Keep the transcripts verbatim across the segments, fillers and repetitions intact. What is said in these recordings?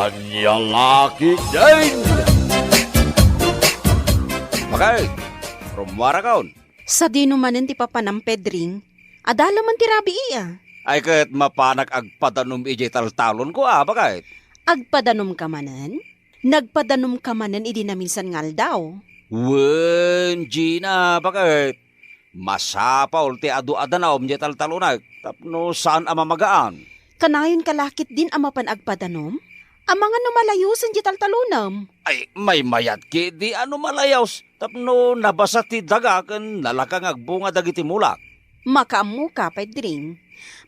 Ania la ketdin? Bakit? Rummuarakon. Sadino manen ti papanam, Pedring? Adala man ti rabii, a. Ay, ket mapanak agpadanom idiay taltalonko, a, bakit? Agpadanomka manen? Nagpadanomka manen idi naminsan nga aldaw? Wen, Gina, bakit? Masapul ti adu a danom diay taltalonek tapno saan a mamagaan. Kanayonka la ketdin a mapan agpadanom? Amangan no malayosen diay taltalonem. Ay, maymayat ketdi a no malayos tapno nabasa ti daga ken nalaka nga agbunga dagiti mulak. Makaammoka, Pedring.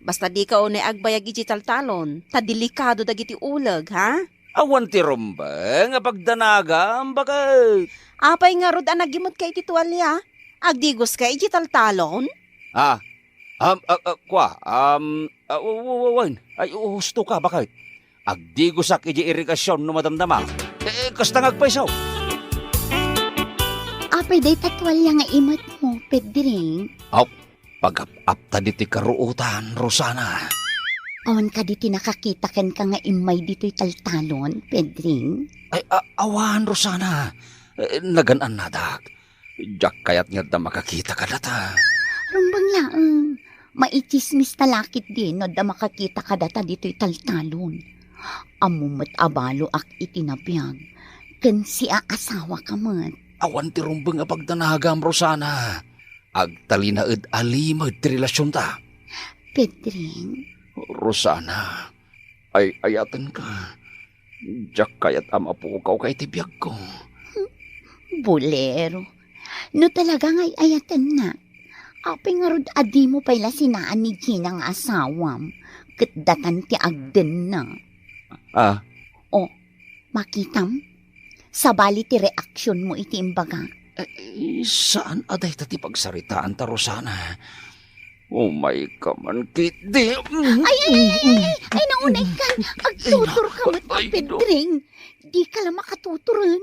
Basta dika unay agbayag idiay taltalon, ta delikado dagiti uleg, ha? Awan ti rumbeng a pagdanagam, bakit? Apay ngarud a nagimutka iti tualia? Agdigoska idiay taltalon? Ah, um, ah, ah, kua, um, ah, wa-, wa-, wa-, wen. Ay, husto ka, bakit? Agdigosak idiay irigasion no madamdama. Eh, kasta nga agpayso. Apay dayta tualia nga imetmo, Pedring? Aw, pagap-apta ditoy karuotan, Rosana. Awan kadi ti nakakita kenka nga immay ditoy taltalon, Pedring? Ay, a-, awan, Rosana. Eh, nagan-annadak. Diak kayat nga adda makakita kadata. Rumbeng laeng. Maitsismis ta la ketdin no adda makakita kadata ditoy taltalon. Ammom met a baloak iti nabiag, ken siaasawaka met. Awan ti rumbeng a pagdanagam, Rosana. Agtalinaed a limed ti relasionta. Pedring? Rosana, ay-ayatenka. Diak kayat a mapukawka iti biagko. Bolero, no talaga nga ay-ayatenna, apay ngarud a dimo pay la sinaan ni Gina nga asawam, ket datan ti agdenna? Ah. O, makitam? Sabali ti reaksionmo iti imbagak. Eh, saan a dayta ti pagsaritaanta, Rosana. Umayka man ketdi. Ay, ay, ay, ay, ay, ay, naunay kan. Agtuturka met, ay, no. Pedring. Dika la makatuturen.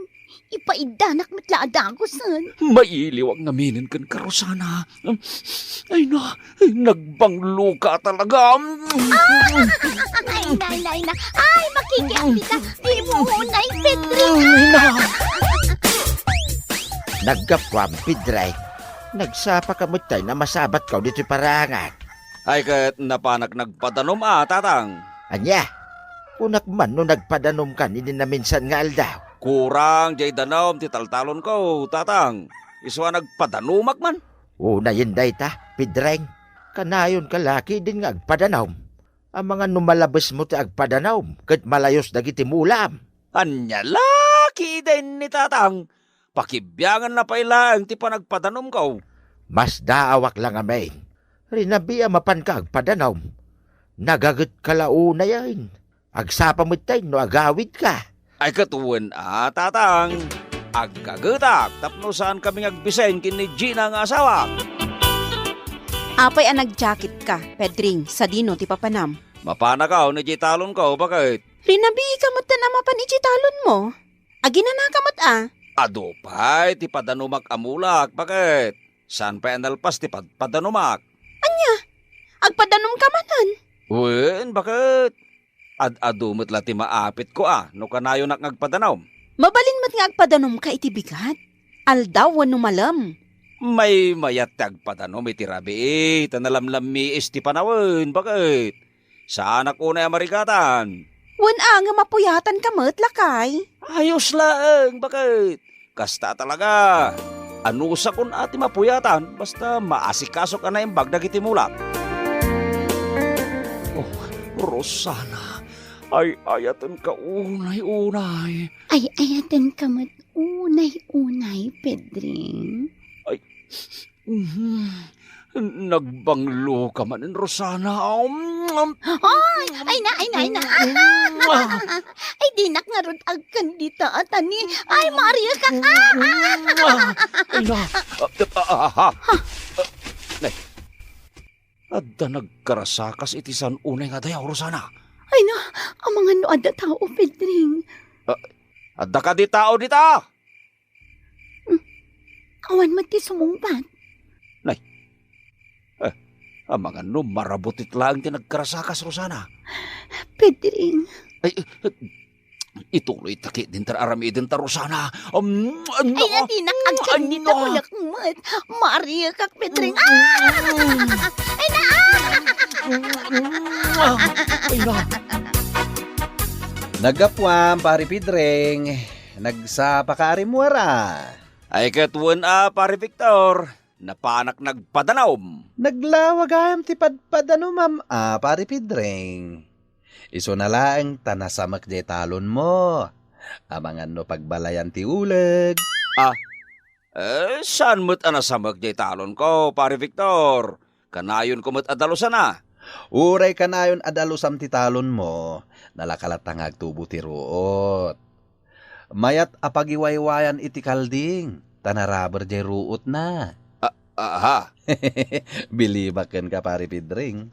Ipaiddanak met la a dagusen. Mailiwak ngamin kenka, Rosana. Ay na, ay, nagbangloka talaga. Ah! Ay na, ay na, ay na. Ay, makikiapita. Di mo unay, Pedring. Ay na. Naggapuam, Pedring. Nagsapaka met tay a masabatko ditoy paraangan. Ay, ket napanak nagpadanom a, Tatang. Ania? Kunak man no nagpadanomkan idi naminsan nga aldaw. Kurang diay danom ti taltalonko, Tatang. Isu a nagpadanomak man. Unayen dayta, Pedring. Kanayonka la ketdin nga agpadanom. Amangan no malabesmo ti agpadanom ket malayos dagiti mulam. Ania la ketdin ni Tatang? Pakibianganna pay laeng ti panagpadanomko. Masdaawak la ngamin. Rinabii a mapanka agpadanom. Nagagetka la unayen. Agsapa met tay no agawidka. Ay, ket wen a, Tatang. Aggagetak tapno saankami nga agbisen ken ni Gina nga asawak. Apay a nagjaketka, Pedring, sadino ti papanam? Mapanakaw idiay talonko, bakit? Rinabiika met a mapan idiay talonmo. Aginanaka met a. Adu pay ti padanomak a mulak, bakit? Saan pay a nalpas ti padpadanomak? Ania? Agpadanomka manen? Wen, bakit? Ad-adu met la ti maapitko a no kanayonak nga agpadanom. Mabalin met nga agpadanomka iti bigat, aldaw wenno malem. Maymayat ti agpadanom iti rabii, ta nalamlammiis ti panawen, bakit? Saanak unay a marigatan. Wen a, nga mapuyatanka met, lakay. Ayos laeng, bakit? Kasta talaga. Anusakon a ti mapuyatan, basta maasikasok a naimbag dagiti mulak. Oh, Rosana, ay-ayatenka unay-unay. Ay-ayatenka met unay-unay, Pedring. Ay, mhm. Nagbangloka manen, Rosana. Um, um, Ay, ay na, ay na, ay na. Mm. Ay, dinak ngarud agkan dita, Atani. Ay, Maria ka. Mm. Ay, na. Ah, ah, ah, ah. Nay, adda nagkarasakas iti saan unay nga adayo, Rosana. Ay na, amangan no adda tao, Pedring. Ah, adda kadi tao dita? Hmm. Awan met ti sumungbat. Nay. Eh, amangan no marabutit laeng ti nagkarasakas, Rosana. Pedring. Ay, eh, eh, Ituloy ta ketdin ti ar-aramidenta, Rosana. Um, ay, na, dinak agkanita, kunak met. Maariakak, Pedring. Ah! Ay, na! Ay, na! Naggapuam, Pari Pedring. Nagsapaka a rimmuar a. Ay, ket wen a, Pari Victor. Napanak nagpadanum. Naglawa gayam ti padpadanumam a, Pari Pedring. Isuna laeng ta nasamek diay talonmo. Amangan no pagbalayan ti uleg. Ah, eh, saan met a nasamek diay talonko, Pari Victor? Kanayonko met a dalusana. Uray kanayon a dalusam ti talonmo, nalaka latta nga agtubo ti ruot. Mayat a pagiwaywayan iti kalding, ta naraber diay ruotna. A-, aha? Bilibak kenka, Pari Pedring.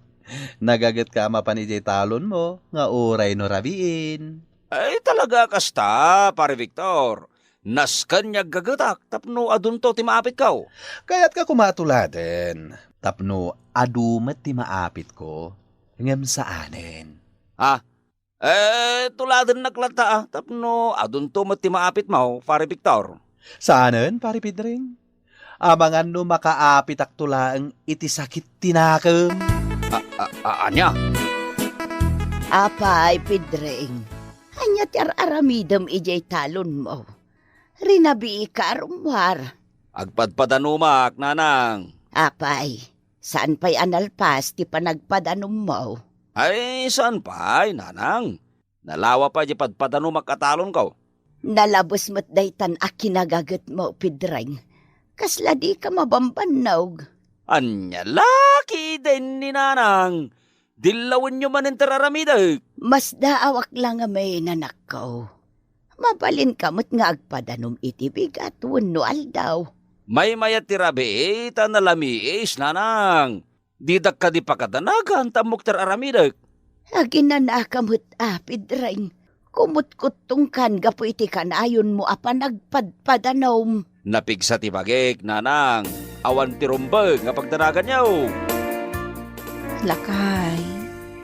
Nagagetka a mapan idiay talonmo nga uray no rabiin. Ay, talaga a kasta, Pari Victor. Nasken nga aggagetak tapno adunto ti maapitko. Kayatka koma a tuladen tapno adu met ti maapitko, ngem saanen. Ha? Eh, tuladennak latta, ah, tapno adunto met ti maapitmo, Pari Victor. Saanen, Pari Pedring. Amangan no makaapitakto laeng iti sakit ti nakem. A-, a-, a-, ania? Apay, Pedring, ania ti ar-aramidem idiay talonmo? Rinabiika a rummuar. Agpadpadanumak, nanang. Apay, saan pay a nalpas ti panagpadanummo? Ay, saan pay, nanang. Nalawa pay diay padpadanumak a talonko. Nalabes met daytan a kinagagetmo, Pedring. Kasla dika mabambannog. Ania la ketdin, nanang? Dillawenyo manen ti ar-aramidek. Masdaawak la ngamin, anakko. Mabalinka met nga agpadanum iti bigat wenno aldaw. Maymayat ti rabii ta nalamiis, nanang. Didak kadi pakadanagan ta ammok ti ar-aramidek. Aginanaka met a, Pedring. Kumutkuttongkan gapu iti kanayonmo a panagpadpadanum. Napigsa ti bagik, nanang. Awan ti rumbeng a pagdanaganyo. Lakay.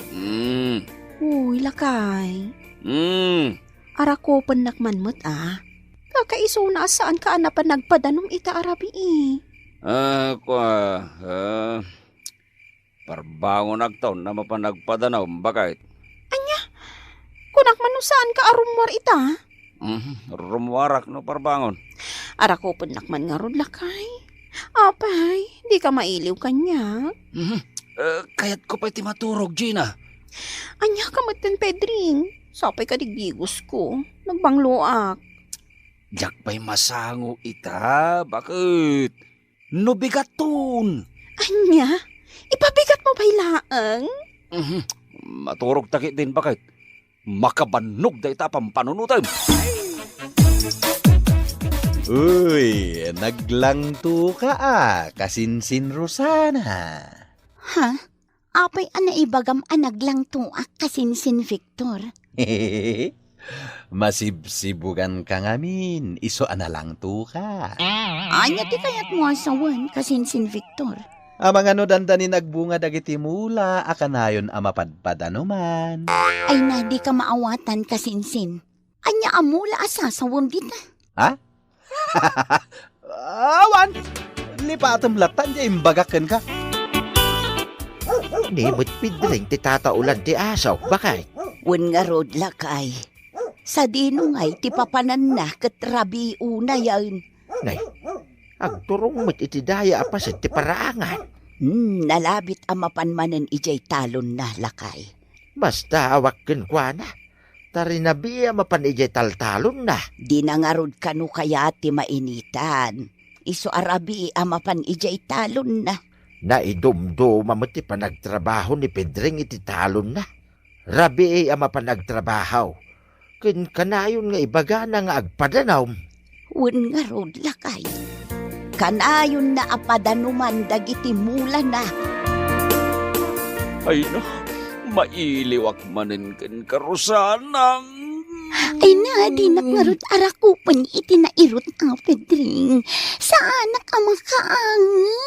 Mm. Uy, lakay. Mm. Arakupennak man met a. Kakaisuna a saanka a napan nagpadanum ita a rabii. Ah, kua, ah, parbangonakto no mapan nagpadanum, baket. Ania? Kunak man no saanka a rummuar ita? Mhm, rummuarak no parbangon. Arakupennak man ngarud, lakay. Apay, dika mailiw kaniak? Mhm. Eh, kayatko pay ti maturog, Gina. Ania ka met ken Pedring? Sapay kadi gigosko. Nagbangloak. Diak pay masango ita, baket? No bigaton. Ania? Ipabigatmo pay laeng? Mhm. Maturog ta ketdin, baket. Makabannog dayta a pampanunotem. Uy, naglangtoka a, kasinsin Rosana. Ha? Apay a naibagam a naglangtoak kasinsin Victor? Masibsibuganka ngamin, isu a nalangtoka. Ania ti kayatmo a sawen, kasinsin Victor? Amangan no dandani nagbunga dagiti mula a kanayon a mapadpadanuman. Ay na, dika maawatan, kasinsin. Ania a mula a sasawem dita? Ha? Awan! Lipatem latta diay imbagak kenka. Ni met Pedring ti tataulan ti asaw, baket? Wen ngarud, lakay. Sadino ngay ti papananna ket rabii unayen? Nay, agturong met iti daya a paset ti paraangan. Hmm, nalabit a mapan manen idiay talonna, lakay. Masdaawak kenkuana, ta rinabii a mapan idiay taltalonna. Dina ngarud kano kayat ti mainitan. Isu a rabii a mapan idiay talonna. Naidumduma met ti panagtrabaho ni Pedring iti talonna. Rabii a mapan agtrabaho, ken kanayon nga ibagana nga agpadanum. Wen ngarud, lakay. Kanayonna a padanuman dagiti mulana. Ay na, mailiwak manen kenka, Rosana. Ay na, dinak ngarud arakupen iti nairut a Pedring. Saanak a makaanges.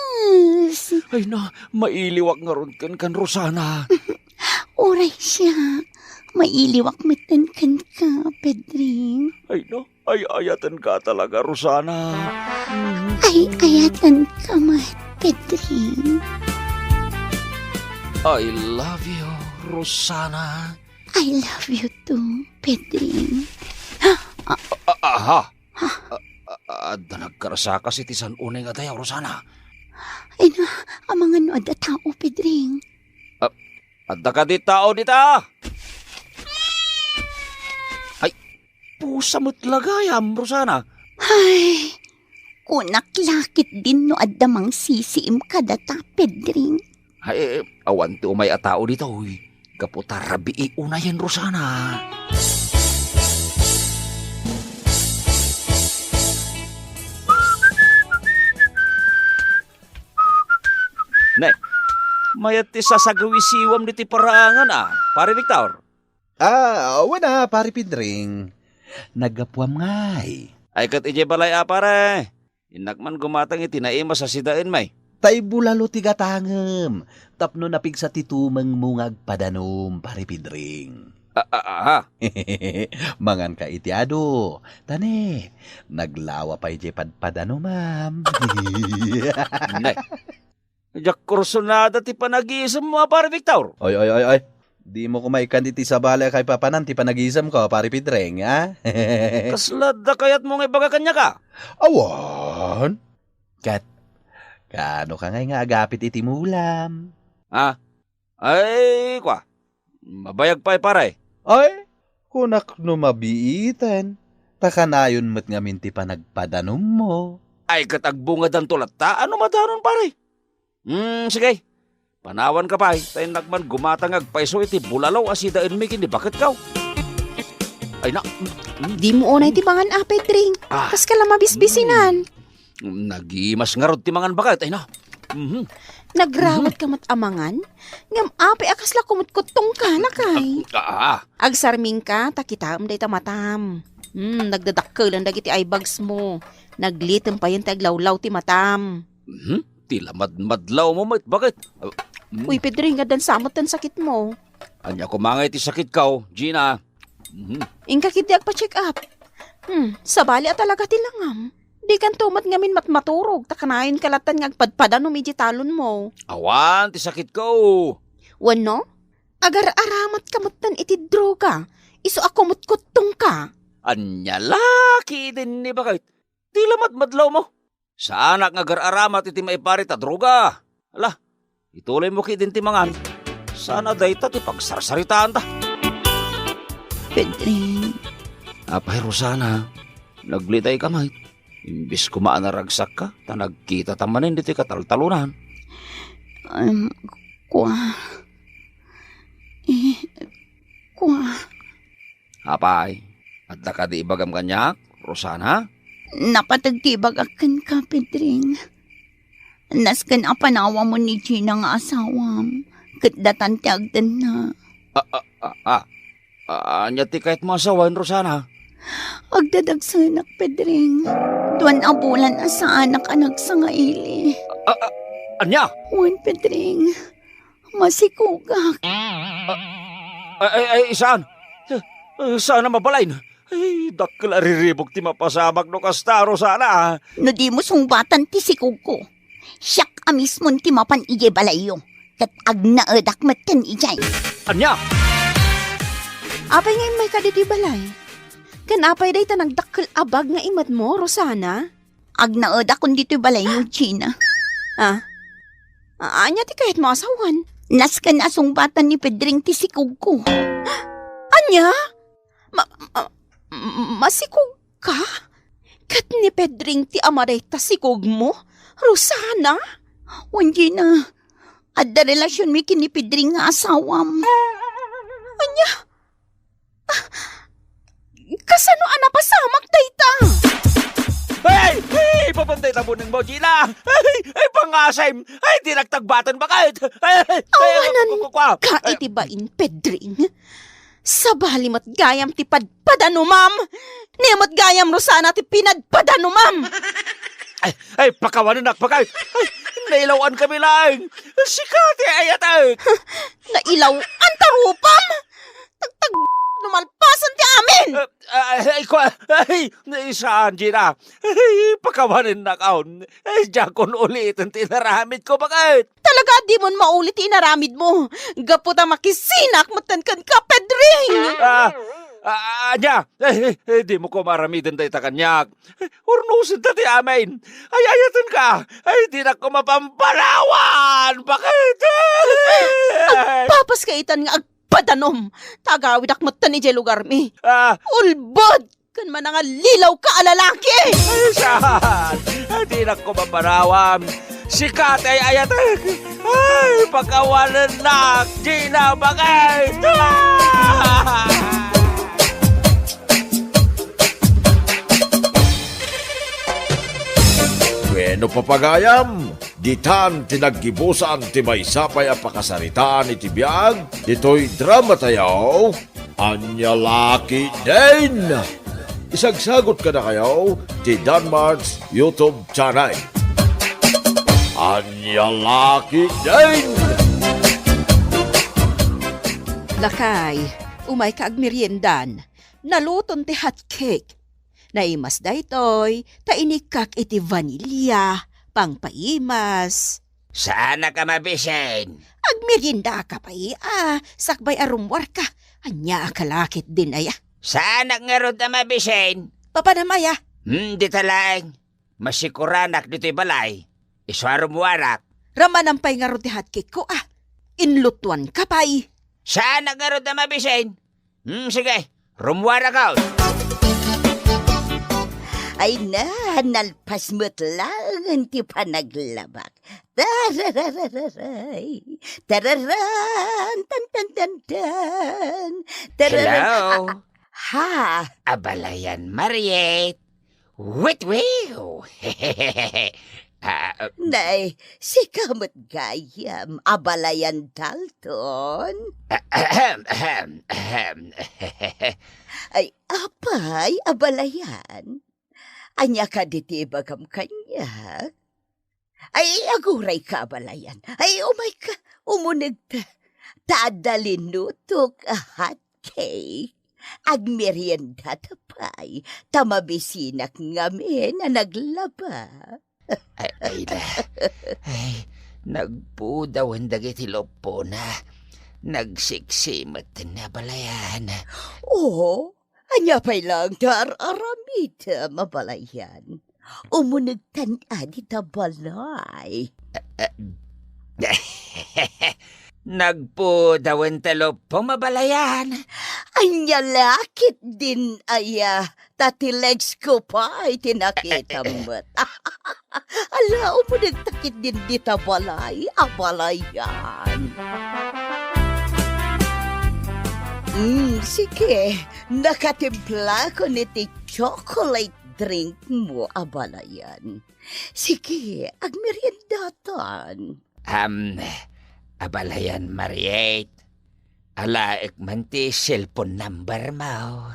Ay na, mailiwak ngarud kenka, Rosana. Uray siak, mailiwak metten kenka, Pedring. Pedring. Ay, no. Ay-ayatenka talaga, Rosana. Mm. Ay-ayatenka met, Pedring. I love you, Rosana. I love you too, Pedring. Ah, ah, aha. Ah, ah, adda nagkarsakas iti san-unay nga dayaw, Rosana. Ay na, amangan no adda tao, Pedring. Ah, adda kadi tao dita? Ay, pusa met la gayam, Rosana. Ay, kunak la ketdin no adda mangsisiim kadata, Pedring. Ay, eh, awan ti umay a tao ditoy. Gapu ta rabii unayen, Rosana. Ne, mayat ti sasagawisiwam ditoy paraangan, a, Pare Victor? Ah, wen a, Pare Pedring. Naggapuam ngay. Ay, ket idiay balay a, pare. Innak man gumatang iti naimas a sidaenmi. Tay bulalo ti gatangem tapno napigsa ti tumengmo nga agpadanum, Pare Pedring. Ah, ah, ah, ah. Manganka iti adu. Ta ne, naglawa pay diay padpadanumam. Ne. Diak kursunada ti panagisemmo a, Pare Victor. Oy, oy, oy, oy. Dimo koma ikkan iti sabali a kaipapanan ti panagisemko, Pare Pedring, a? Kasla adda kayatmo nga ibaga kaniak a? Awan. Ket, kaano ka ngay nga agapit iti mulam? A? Ay, kua. Mabayag pay, pare. Ay, kunak no mabiiten. Ta kanayon met ngamin ti panagpadanummo. Ay, ket agbungadanto latta. Ano madanon, pare? Hmm, sige. Panawanka pay, ta innak man gumatang nga agpayso iti bulalo a sidaenmi ken ni baketko. Ay na, mm. Dimo unay ti mangan, a, Pedring. Ah. Kaska la mabisbisinan. Mm. Nagimas ngarud ti mangan baket, ay na. Mhm. Nagrawat ka met a mangan? Ngem apay a kasla kumutkuttongka, lakay? Ah, ah. Agsarmingka, ta kitaem dayta matam. Hmm, nagdadakkelen dagiti eye bags mo. Naglitem payen ti aglawlaw ti matam. Mhm. Ti lamadmadlaw mo met, baket? Ah, mm. Uy, Pedring, addan sa met ti sakit mo. Ania koma ngay ti sakitko, Gina? Mhm. Inka ketdi agpa-check up. Hmm, sabali a talaga ti langam. Dikanto met ngamin matmaturog, ta kanayonka lattan nga agpadpadanum iti talon mo. Awan ti sakitko. Wenno, agar-aramatka metten iti droga, isu a kumutkuttongka. Ania la ketdin ni baket? Ti lamadmadlaw mo. Saanak nga agar-aramat iti maiparit a droga. Ala, ituloy mo ketdin ti mangan. Saan a dayta ti pagsarsaritaanta. Pedring. Apay, Rosana, naglitay ka met. Imbes koma a naragsakka, ta nagkitata manen ditoy kataltalonan. Em, kua. Eh, kua. Apay, adda kadi ibagam kaniak, Rosana? Napateg ti ibagak kenka, Pedring. Nasken a panawamon ni Gina nga asawam, ket datan ti agdenna. Ah, ah, ah, ah. Ah, ania ti kayatmo a sawen, Rosana? Agdadagsenak, Pedring. Duan a bulan a saanak a nagsangaili. Ah, ah, ania? Wen, Pedring. Masikogak. Ah, ay, ay, ay, saan? Ah, saan a mabalin? Ay, dakkel a riribuk ti mapasamak no kasta, Rosana, ah. No dimo sungbatan ti sikogko, siak a mismon ti mapan idiay balayyo, ket agnaedak metten idiay. Ania? Apay nga immayka ditoy balay? Ken apay dayta nagdakkel a bag nga imatmo, Rosana? Agnaedakon ditoy balayyo, Gina. Ah? A-, ania ti kayatmo a sawen? Nasken a sungbatan ni Pedring ti sikogko. Ania? Ma-, ma-, masikogka? Ket ni Pedring ti ama dayta sikogmo, Rosana? Wen, Gina, adda relasionmi ken ni Pedring nga asawam. Ania? Ah, kasano a napasamak dayta? Ay! Ay! Papan dayta buneng mo, Gina! Ay! Ay, pangasem! Ay, di nagtagbaten, baket! Ay! Ay! Ay! Awanan Kukukua! ka Ay! iti bain, Pedring. Sabali met gayam ti padpadanumam. Ni met gayam, Rosana, ti pinadpadanumam. Ay, ay, pakawanenak, baket! Ay, nailawan kami laeng! Sika ti ayatek! Nailawan ta rupam? Tagtag-, no malpasen ti amin! Ah, ah, ay, kwa-, ay, saan, Gina? Ay, pakawanennakon. Ay, diakon uliten ti inaramidko, baket? Talaga, dimon maulit ti inaramidmo. Gapu ta makisinak metten kenka, Pedring! Ah, ah, ania? Ay, ay, ay, dimo koma aramiden dayta kaniak. Urnosenda ti amin. Ay, ayatenka. Ay, dinak koma pampanawan. Baket? Agpapaska itan nga agpadanom. Ta agawidak metten idiay lugarmi. Ah. Ulbod! Ken manangalilawka a lalaki! Ay, saan? Ay, dinak koma pampanawan. Sika ti ay-ayatek. Ay, pakawanennak, Gina, baket? Ah! Bueno, papagayam, ditan ti naggibusan ti maysa pay a pakasaritaan iti biag ditoy dramatayo, Ania La Ketdin. Isagsagot kadakayo ti Danmark's YouTube channel. Ania La Ketdin! Lakay, umayka agmeriendan. Naluton ti hot cake. Naimas daytoy, ta inikkak iti vanilya, pangpaimas. Saanak a mabisin. Agmeriendaka pay, a, sakbay a rummuarka. Ania a kalakit din aya? Saanak ngarud a mabisin. Papanam aya? Hmm, dita laeng. Masikuranak ditoy balay. Isu a rummuarak. Ramanan pay ngarud ti hot cake ko, a. Inlutuanka pay. Saanak ngarud a mabisin. Hmm, sige. Rummuarakon. Ay na, nalpas met laeng ti panaglabak. Tarararay. Tararan, tan, tan, tan, tan. Tararan. Hello? A-, a-, ha? Abalayan, Mariet. Witwiw! Ah, ah. Nay, sika met gayam, Abalayan Dalton? Ahem, ahem, ahem. Ay, apay, Abalayan? Ania kadi ti ibagam kaniak? Ay, agurayka, Abalayan. Ay, umayka, umunegta. Ta adda linutok a hot cake. Agmeriendata pay, ta mabisinak ngamin a naglaba. Ay, ay na. Ay, nagpudawen dagiti luppona. Nagsiksi met ni Abalayan. Oo, ania pay laeng ti ar-aramidem, Abalayan? Umunegtan a dita balay. Nagpudawen ti luppom, Abalayan. Ania la ketdin aya, ta ti legs ko pay ti nakitam met. Ala, umunegta ketdin dita balay, Abalayan. Mm, sige, nakatimplakon iti chocolate drink mo, Abalayan. Sige, agmeriendatan. Am, Abalayan, Mariet. Alaek man ti cellphone number mo.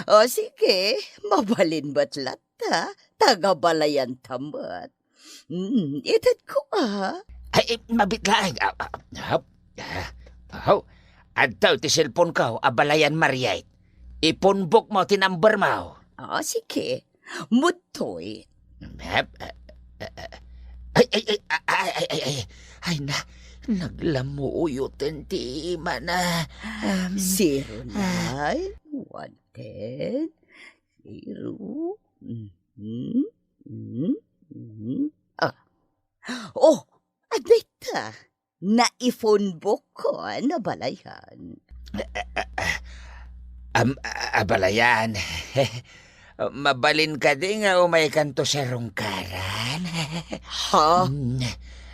O sige, mabalin met latta, taga-Abalayan ta met. Mm, itedko a. Ay, eh, mabit laeng. Ah, ah, hop. Ah, oh. Adtoy ti cellphone ko, Abalayan, Mariet. Ipunbok mo ti number mo. Ah, sige. Mudtoy. Hep, eh, eh, eh. Ay, ay, ay, ay, ay, ay, ay. Ay na, naglamuyo ten ti imana. Um, Zero nine, one ten, zero. Mhm, mhm, mhm. Ah. Oh, adda ita. Naipunbokon, Abalayan. Am, Abalayan. Mabalin kadi nga umaykanto sarungkaran? Ha? Mm.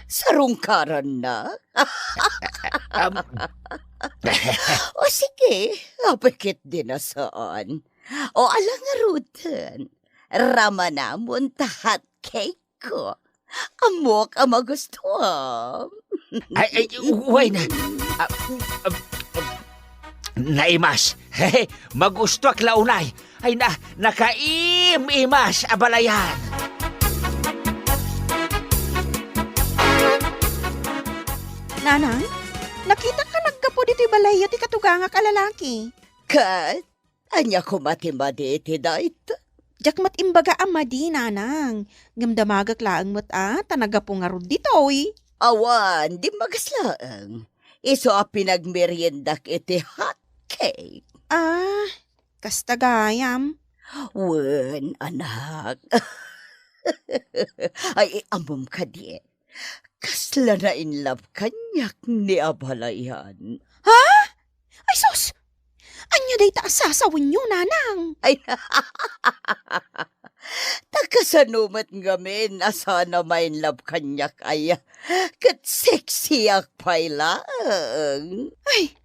Sarungkaran na? Am. O sige, apay ketdin a saan. O ala ngaruden, ramanamon ta hot cake ko. Ammok a magustuam. Ay, ay, u-, uway na. Ah, ah, ah, naimas. Magustuak la unay. Ay na, nakaim-imas, Abalayan. Nanang, nakitak a naggapu ditoy balayyo ti katugangak a lalaki. Ket? Ania koma ti madi iti dayta? Diak met imbaga a madi, nanang. Ngem damagek laeng met a, ta naggapu ngarud ditoy. Awan, dimmagas laeng. Isu a pinagmeriendak iti hot cake. Ah, kasta gayam. Wen, anak. Ay, ammom kadi, kasla na-in love kaniak ni abalayan. Ha? Ay sus! Ania dayta a sasawenyo, nanang? Ay, ta kasano met ngamin a saan a ma-in love kaniak aya? Ket sexyak pay laeng. Ay,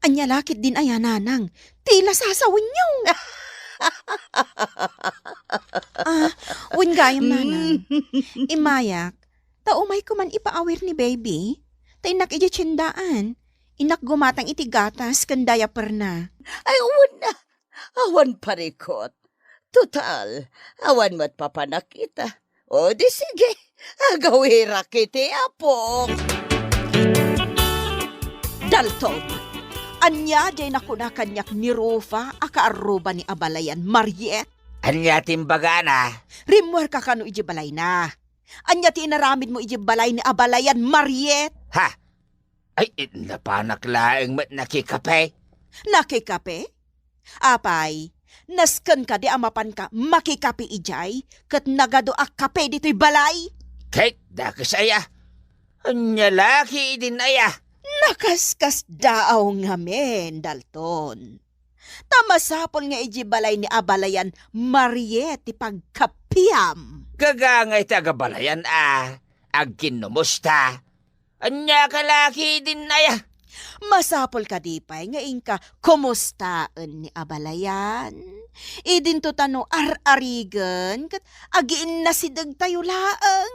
ania la ketdin aya, nanang? Tila sasawenyo. Ah, wen gayam, nanang. Immayak, ta umayko man ipaawir ni baby. Ta innak idiay tiendaan. Innak gumatang iti gatas ken diaperna. Ay, wen a, awan parikot. Total, awan met papanak ita. O di sige, agawirak iti apok. Dalton, ania diay nakuna kaniak ni Rufa a kaarruba ni abalayan, Mariet? Ania ti imbagana? Rimmuarka kano idiay balayna? Ania ti inaramidmo idiay balay ni abalayan, Mariet? Ha? Ay, napanak laeng met nakikape. Nakikape? Apay, nasken kadi a mapanka makikape idiay, ket nagadu a kape ditoy balay? Ket dakes aya? Ania la ketdin aya? Nakaskasdaaw ngamin, Dalton. Ta masapul nga idiay balay ni abalayan, Mariet, ti pagkapiam. Gagangay ti agabalayan a agkinnumusta. Ania ka la ketdin aya? Masapul kadi pay nga inka kumustaen ni abalayan? Idinto ta no ar-arigen ket agiinnasidegtayo laeng.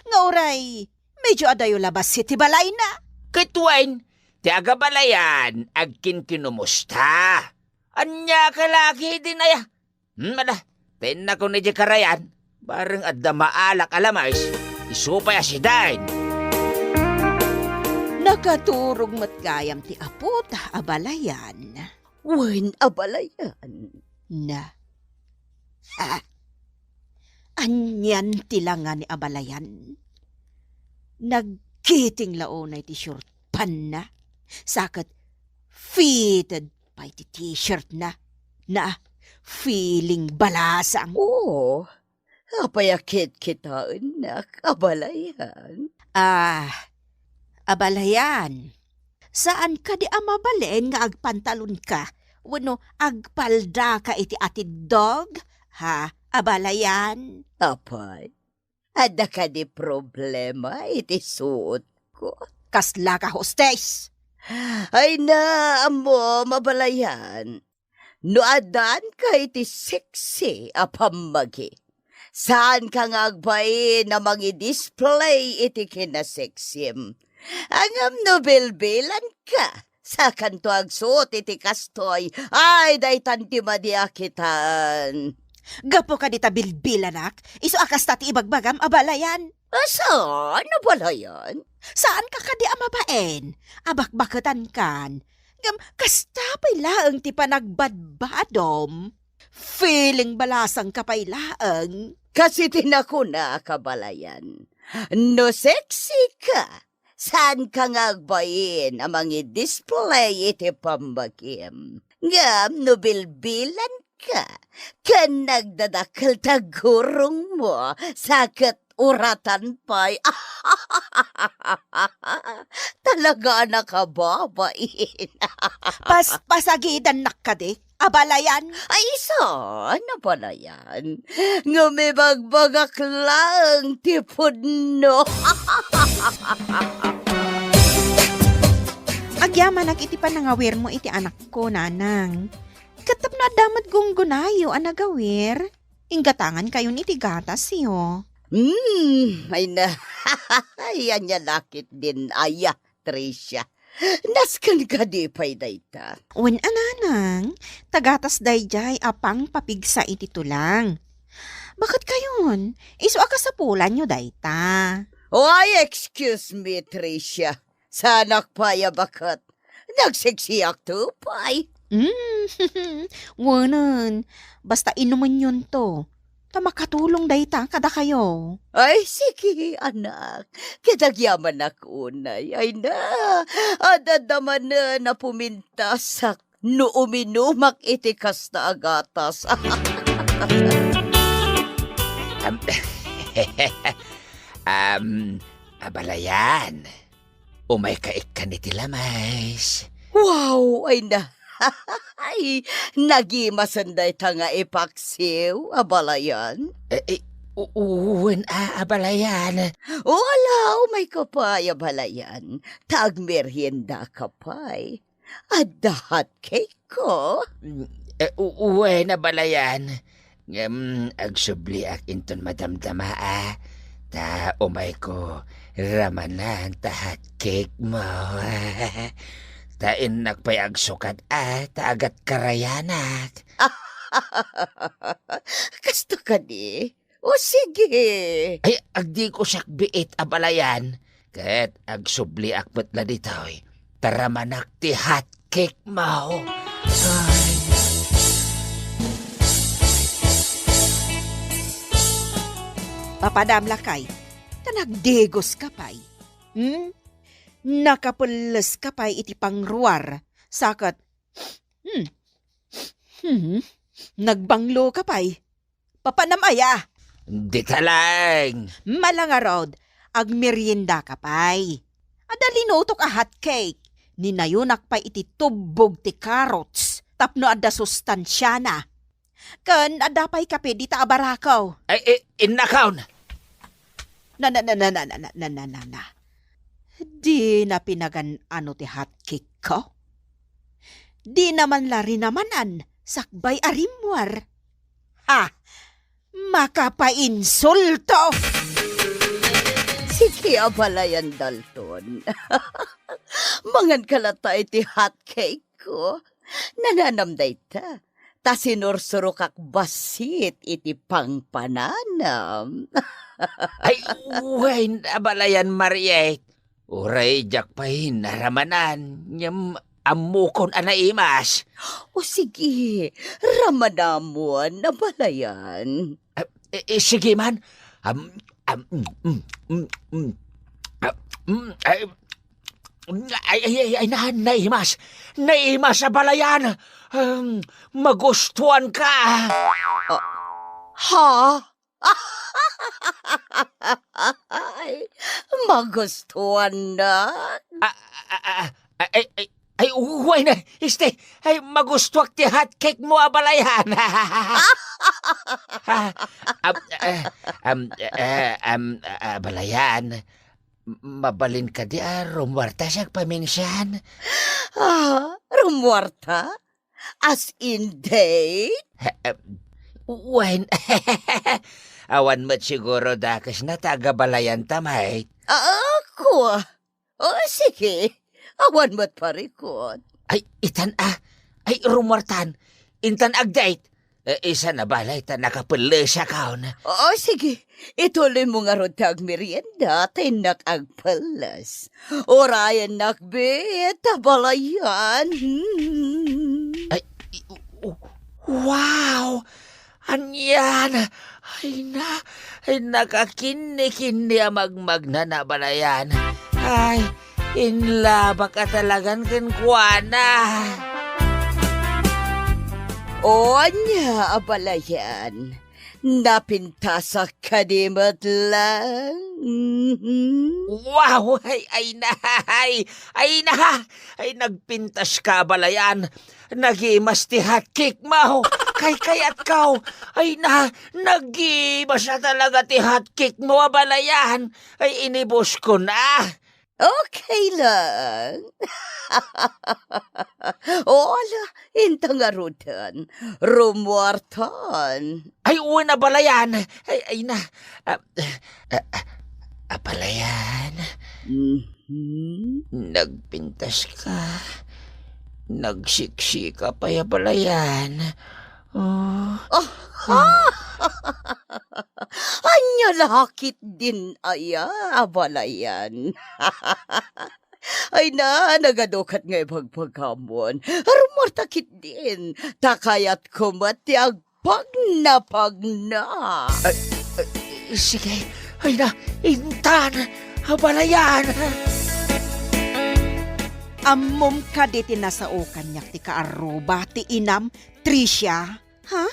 Nga uray, medio adayo labas iti balayna. Ket wen, ti agabalayan agkinkinumusta. Ania ka la ketdin aya? Hmm, ala, ta innakon idiay karayan, bareng adda maalak a lames, isu pay a sideng. Nakaturog met gayam ti apota, abalayan. Wen, abalayan. Na. Ha? Anian ti langa ni abalayan? Nagkiting la unay ti short panna. Sa ket fitted pay ti t-shirtna. Na, feeling balasang. Oo. Apay a kitkitaennak, abalayan? Ah, abalayan. Saan kadi a mabalin nga agpantalonka wenno agpaldaka iti atiddog? Ha, abalayan? Apay, adda kadi problema iti suotko? Kasla ka, hostes! Ay na, ammom, abalayan. No addaanka iti sexy a pammagi, saanka nga agbain a mangi-display iti kinasexim. Ngem no bilbilanka, sakanto agsuot iti kastoy. Ay, daytan ti madi a kitan. Gapu kadi ta bilbilanak, isu a kasta ti ibagbagam, abalayan. Saan, abalayan? Saanka kadi a mabain a bakbaketankan? Ngem kasta pay laeng ti panagbadbadom. Feeling balasangka pay laeng. Kas iti nakunak, abalayan. No sexy ka, saanka nga agbain a mangi-display iti pammagim. Ngem no bilbilanka, ken nagdadakkel ti aggurongmo, sa ket uratan pay. Talaga a nakababain. Pas-, pasagidannak kadi, abalayan? Ay, saan, abalayan? Ngem ibagbagak laeng ti pudno. Agyamanak iti panangawirmo iti anakko, nanang. Ket tapno adda met gunggonayo a nagawir, inggatangankayon iti gatasyo. Hmm, ay na. Ay, ania la ketdin aya, Tricia. Nasken kadi pay dayta? Wen a, nanang, ta gatas daydiay a pangpapigsa iti tulang. Baket kayon, isu a kasapulanyo dayta. Why, excuse me, Tricia. Saanak pay a baket. Nagseksiak to pay. Mm, wenen, basta inumenyonto, ta makatulong dayta kadakayo. Ay, sige, anak. Ket agyamanak unay. Ay na, adda manen a pumintasak no uminumak iti kasta a gatas. Am, am, abalayan. Umayka ikkan iti lames. Wow! Ay na! Ay, nagimasen dayta nga ipaksiw, abalayan. Eh, eh, u-, u-, wen a, abalayan. O, ala, umayka pay, abalayan. Ta agmeriendaka pay. Adda hot cake ko. Mm, eh, u-, uwen, abalayan. Ngem agsubliak inton madamdama a, ta umayko ramanan ta hot cake mo. Ta innak pay agsukat a, ta agatkarayanak. Kasto kadi? O sige. Ay, agdiko siak biit, abalayan. Ket agsubliak met la ditoy. Ta ramanak ti hot cake mo. Ay. Papadam lakay, ta nagdigoska pay. Hmm? Nakapelleska pay iti pangruar, sa ket, hmm, hmm, nagbangloka pay. Papanam aya? Dita laeng. Mala ngarud, agmeriendaka pay. Adda linutok a hot cake. Ninayonak pay iti tubbog ti carrots tapno adda sustansiana. Ken adda pay kape dita a barako. Ay, i-, innakon. Na, na, na, na. Dina pinagan-ano ti hot cake ko? Dina man la rinamanan sakbay a rimmuar. Ha! Makapainsulto! Sige, abalayan, Dalton. Manganka latta iti hot cake ko. Nananam dayta. Ta sinursurokak bassit iti pangpananam. Ay, wen, abalayan, Mariet. Uray diak pay naramanan, ngem ammokon a naimas. O sige, ramanamon, abalayan. Ah, eh, eh, sige man. Am, am, mm, mm, mm, mm. Ah, mm, ay, ay, ay, ay, ay, na-, naimas. Naimas, abalayan. Um, magustuanka. Ah, ha? Ay, magustuannak. Ah, ah, ah, ah, ay, ay, ay, wen, este, ay, magustuak ti hot cake mo, abalayan. Ah, am, eh, am, eh, am, ah, abalayan, m-, mabalin kadi a rumuarta siak paminsan? Ah, rumuarta? As in date? Eh, eh, wen, awan met siguro dakesna ta agabalayanta met. Ah, kua. O, sige. Awan met parikut. Ay, itan a. Ay, rumuartan. Intan ag-date. Eh, isan a balay ta nakapellesakon. O, sige. Ituloy mo ngarud ti agmerienda, ta innak agpelles. Urayennak bet, abalayan. Hmm. Ay, i-, u-, u-, wow! Anian? Ay na, ay nakakinni-kinni a magmagna, abalayan. Ay, inlabak a talagan kenkuana. O, ania, abalayan? Napintasak kadi met lang? Mhm. Wow! Ay, ay na! Ay, ay na! Ay, nagpintaska, abalayan! Nagimas ti hot cake mo! Kaykayatko! Ay na! Nagimas a talaga ti hot cake mo, abalayan! Ay, inibuskon a! Okay lang. O, ala, inta ngaruden. Rumuartan. Ay, wen, abalayan. Ay, ay na. Ah, ah, ah, abalayan. Mhm. Nagpintaska. Nagsiksika pay, abalayan. Oh. Oh. Ania la ketdin aya, abalayan? Ay na, nagadu ket nga ibagbagamon. Rummuarta ketdin, ta kayatko met ti agpagnapagna. Ay, ay, sige. Ay na, intan, abalayan. Ammom kadi ti nasao kaniak ti kaarruba ti inam, Tricia? Ha?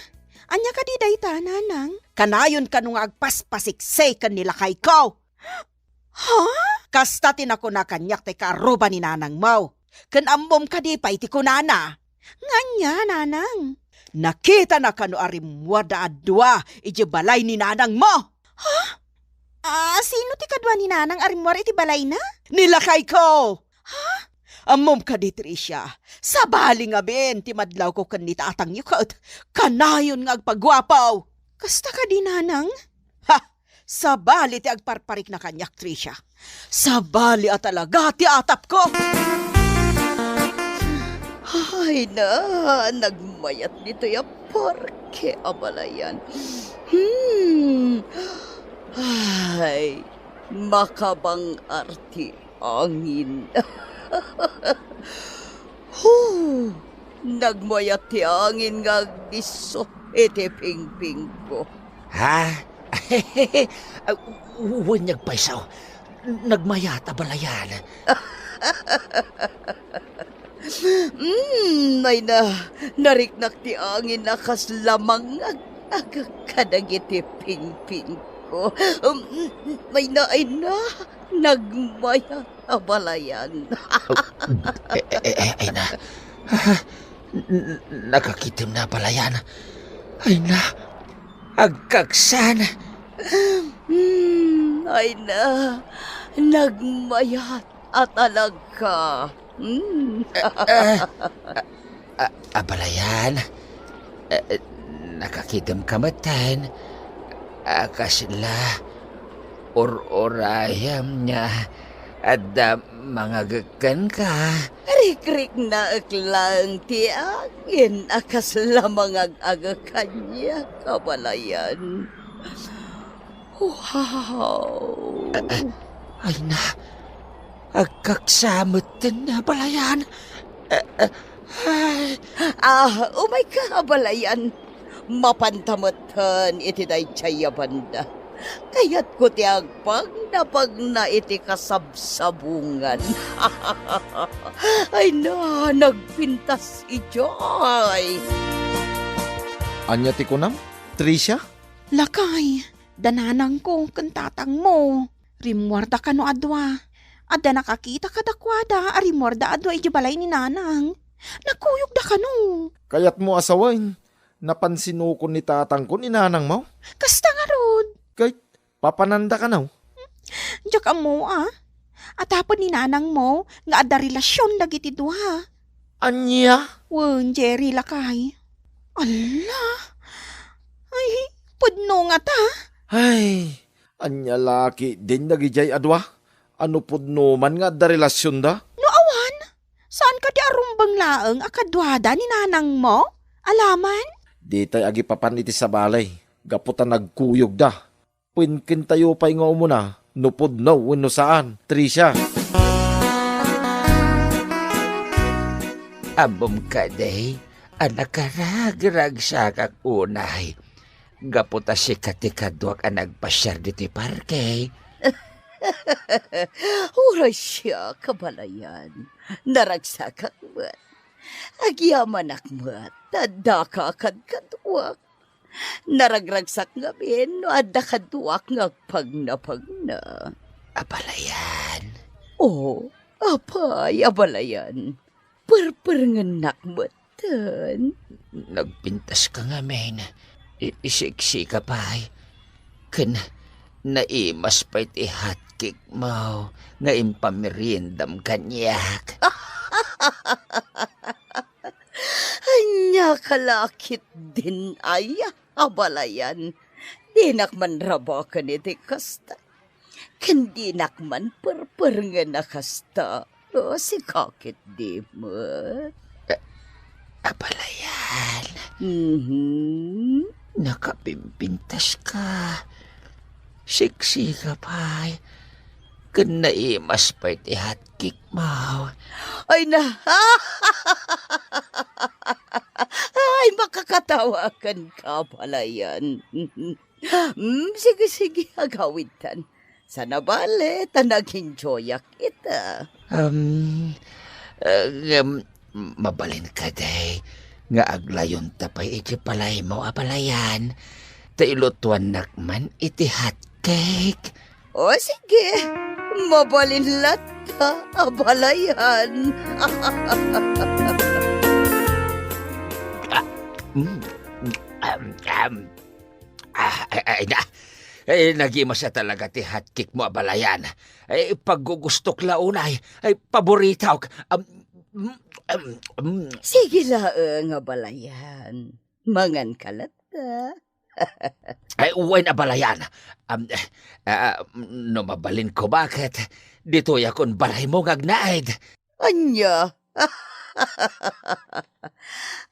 Ania kadi dayta, nanang? Kanayon kano nga agpaspasiksi ken ni lakayko? Ha? Kasta ti nakuna kaniak ti kaarruba ni nanangmo. Ken ammom kadi pay ti kunana? Nga ania, nanang? Nakitana kano a rimmuarda a dua idiay balay ni nanangmo. Ha? Ah, sino ti kadua ni nanang a rimmuar iti balayna? Ni lakayko! Ha? Ammom kadi, Tricia, sabali ngamin ti madlawko ken ni tatangyo ket kanayon nga agpaguapo. Kasta kadi, nanang? Ha! Sabali ti agparparikna kaniak, Tricia. Sabali a talaga ti atapko. Ay na, nagmayat ditoy a parke, abalayan. Hmm. Ay, makabang-ar ti angin. Huh! Nagmayat ti angin nga agdisso iti pingpingko. Ha? Ah, wen nga agpayso. Nagmayat, abalayan. Mm, ay na, nariknak ti angin a kasla mangag-agek kadagiti pingpingko. Mm, ay na, ay na, nagmayat, abalayan. Oh, eh, eh, eh, ay na. Ah, n-, n-, nakakitem na, abalayan. Ay na, agkaksan. Hmm, ay na, nagmayat a talaga. Hmm. Ah, ah, ah, abalayan. Eh, eh, nakakitem ka metten. Ah, kasla, ur-urayam nga adda mangagek kenka. Rikriknaek laeng ti angin a kasla mangag-agek kaniak, abalayan. Wow! Ah, ah, ay na, agkaksa metten, abalayan. Ah, ah, ay. Ah, umayka, abalayan. Mapanta metten iti daydiay a banda. Kayatko ti agpagnapagna iti kasabsabungan. Ay na, nagpintas idiay. Ania ti kunam, Tricia? Lakay, da nanangko ken tatangmo. Rimmuarda kano a dua. Adda nakakita kadakuada a rimmuarda a dua idiay balay ni nanang. Nagkuyogda kano. Kayatmo a sawen, napansinokon ni tatangko ni nanangmo? Kasta ngarud. Ket papananda kano? Diak ammo a. Atapon ni nanangmo nga adda relasion dagiti dua. Ania? Wen, Jerry, lakay. Alla! Ay, pudno ngata. Ay, ania la ketdin dagidiay a dua? A no pudno man nga adda relasionda? No awan, saan kadi a rumbeng laeng a kaduada ni nanangmo? Alaman? Ditay agipapan iti sabali, gapu ta nagkuyogda. Wen, kentayo pay nga umuna no pudno wenno saan, Tricia. Ammom kadi a nakaragragsakak unay, gapu ta sika ti kaduak a nagpasiar ditoy parke. Uray siak, abalayan. Naragsakak met. Agyamanak met ta addaka kadkaduak. Naragragsak ngamin no adda kaduak nga agpagnapagna. Abalayan. O, apay, abalayan. Perperengennak metten. Nagpintaska ngamin. I-, isiksika pay. Ken naimas pay ti hotcake mo nga impameriendam kaniak. Ania ka la ketdin aya, abalayan? Dinak man rabaken iti kasta. Ken dinak man perperengen a kasta. O, sika ketdi met. A-, abalayan. Mhm. Nakapimpintaska. Siksika pay. Ken naimas pay ti hotcake mo. Ay na. Ay, makakatawa ka, Abalayan. Mm, sige, sige, agawidtan. Saan a bale, ta nag-enjoyak ita. Um, uh, um, mabalin kadi nga aglayonta pay iti balaymo, Abalayan. Ta ilutuannak man iti hotcake. O, sige. Mabalin latta, Abalayan. Ah, mm, am, am. Ah, ay, ay, na. Ay, nagimasa talaga ti hotcake mo, Abalayan. Ay, paggugustok la unay. Ay, paboritok. Am, mm, am, mm. Sige laeng, Abalayan. Mangan ka latta. Ay, wen, Abalayan. Am, eh, ah, no mabalinko, baket ditoyakon balaymo nga agnaed. Ania?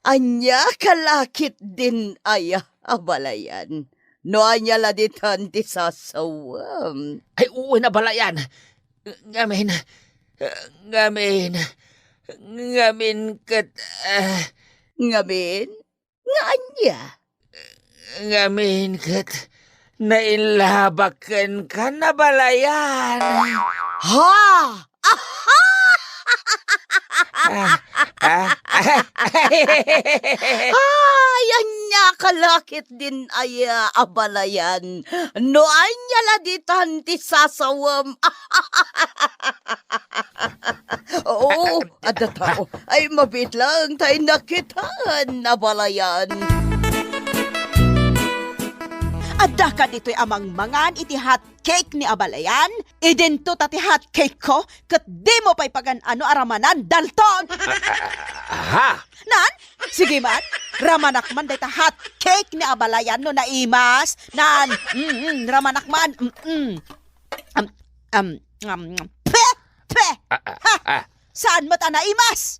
Ania ka la ketdin aya, Abalayan? No ania la ditan ti sasawem? Ay, wen, Abalayan. Ngamin, ngamin, ngamin ket, ah, Ngamin? Nga ania? Ngamin ket nainlabak kenka, Abalayan. Ha? Ah, ah, ah. Ay, ania ka la ketdin aya, Abalayan? No ania la ditan ti sasawem? Oo, adda tao. Ay, mabiit laeng ta innak kitan, Abalayan. Adda kaditoy a mangmangan iti hot cake ni Abalayan? Idinto ta ti hot cake ko, ket dimo pay pagan-ano a ramanan, Dalton. Ah, ah, ah, aha? Nan? Sige man, ramanak man dayta hot cake ni Abalayan no naimas. Nan, mm, mm, ramanak man. Mm, mm. Am, am, am, pe, pe! Ah, ah, Ha! ah. Saan met a naimas?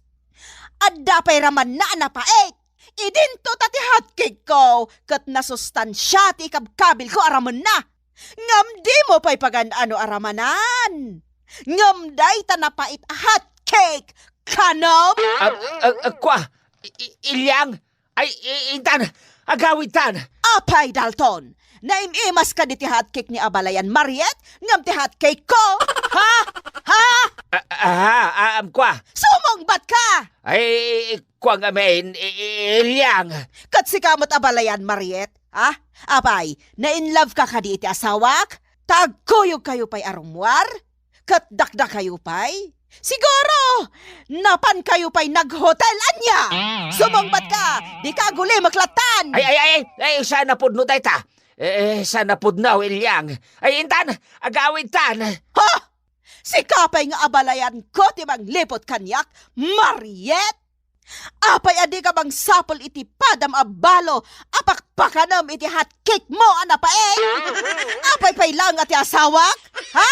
Adda pay ramanna a napait. Idinto ta ti hot cake ko, ket nasustansia ti ikabkabil ko a ramenna. Ngem dimo pay pagan-ano a ramanan. Ngem dayta napait a hot cake, kanem? Ah, ah, ah, kua, I-, I-, Ilyang, ay, i-, intan, agawidtan. Apay, Dalton, naim-imas kadi ti hot cake ni Abalayan, Mariet, ngem ti hot cake ko? Ha? Ha? Ah, ah, ah, ah, kua. Sumungbat ka! Ay, kua ngamin, i-, i-, Ilyang. Ket sika met, Abalayan, Mariet, ha? Apay, na-in love ka kadi iti asawak? Ta agkuyog kayo pay a rummuar? Ket dakdakayo pay? Siguro, napan kayo pay naghotel, ania? Sumungbat ka, dika agulimek lattan! Ay, ay, ay, ay, saan a pudno dayta? Eh, eh, saan a pudno, Ilyang? Ay, intan, agawidtan. Ha? Sika pay nga Abalayan ko ti mangliput kaniak, Mariet? Apay a dika mangsapul iti padam a balo a pakpakanem iti hot cake mo a napait? Apay pay laeng a ti asawak? Ha?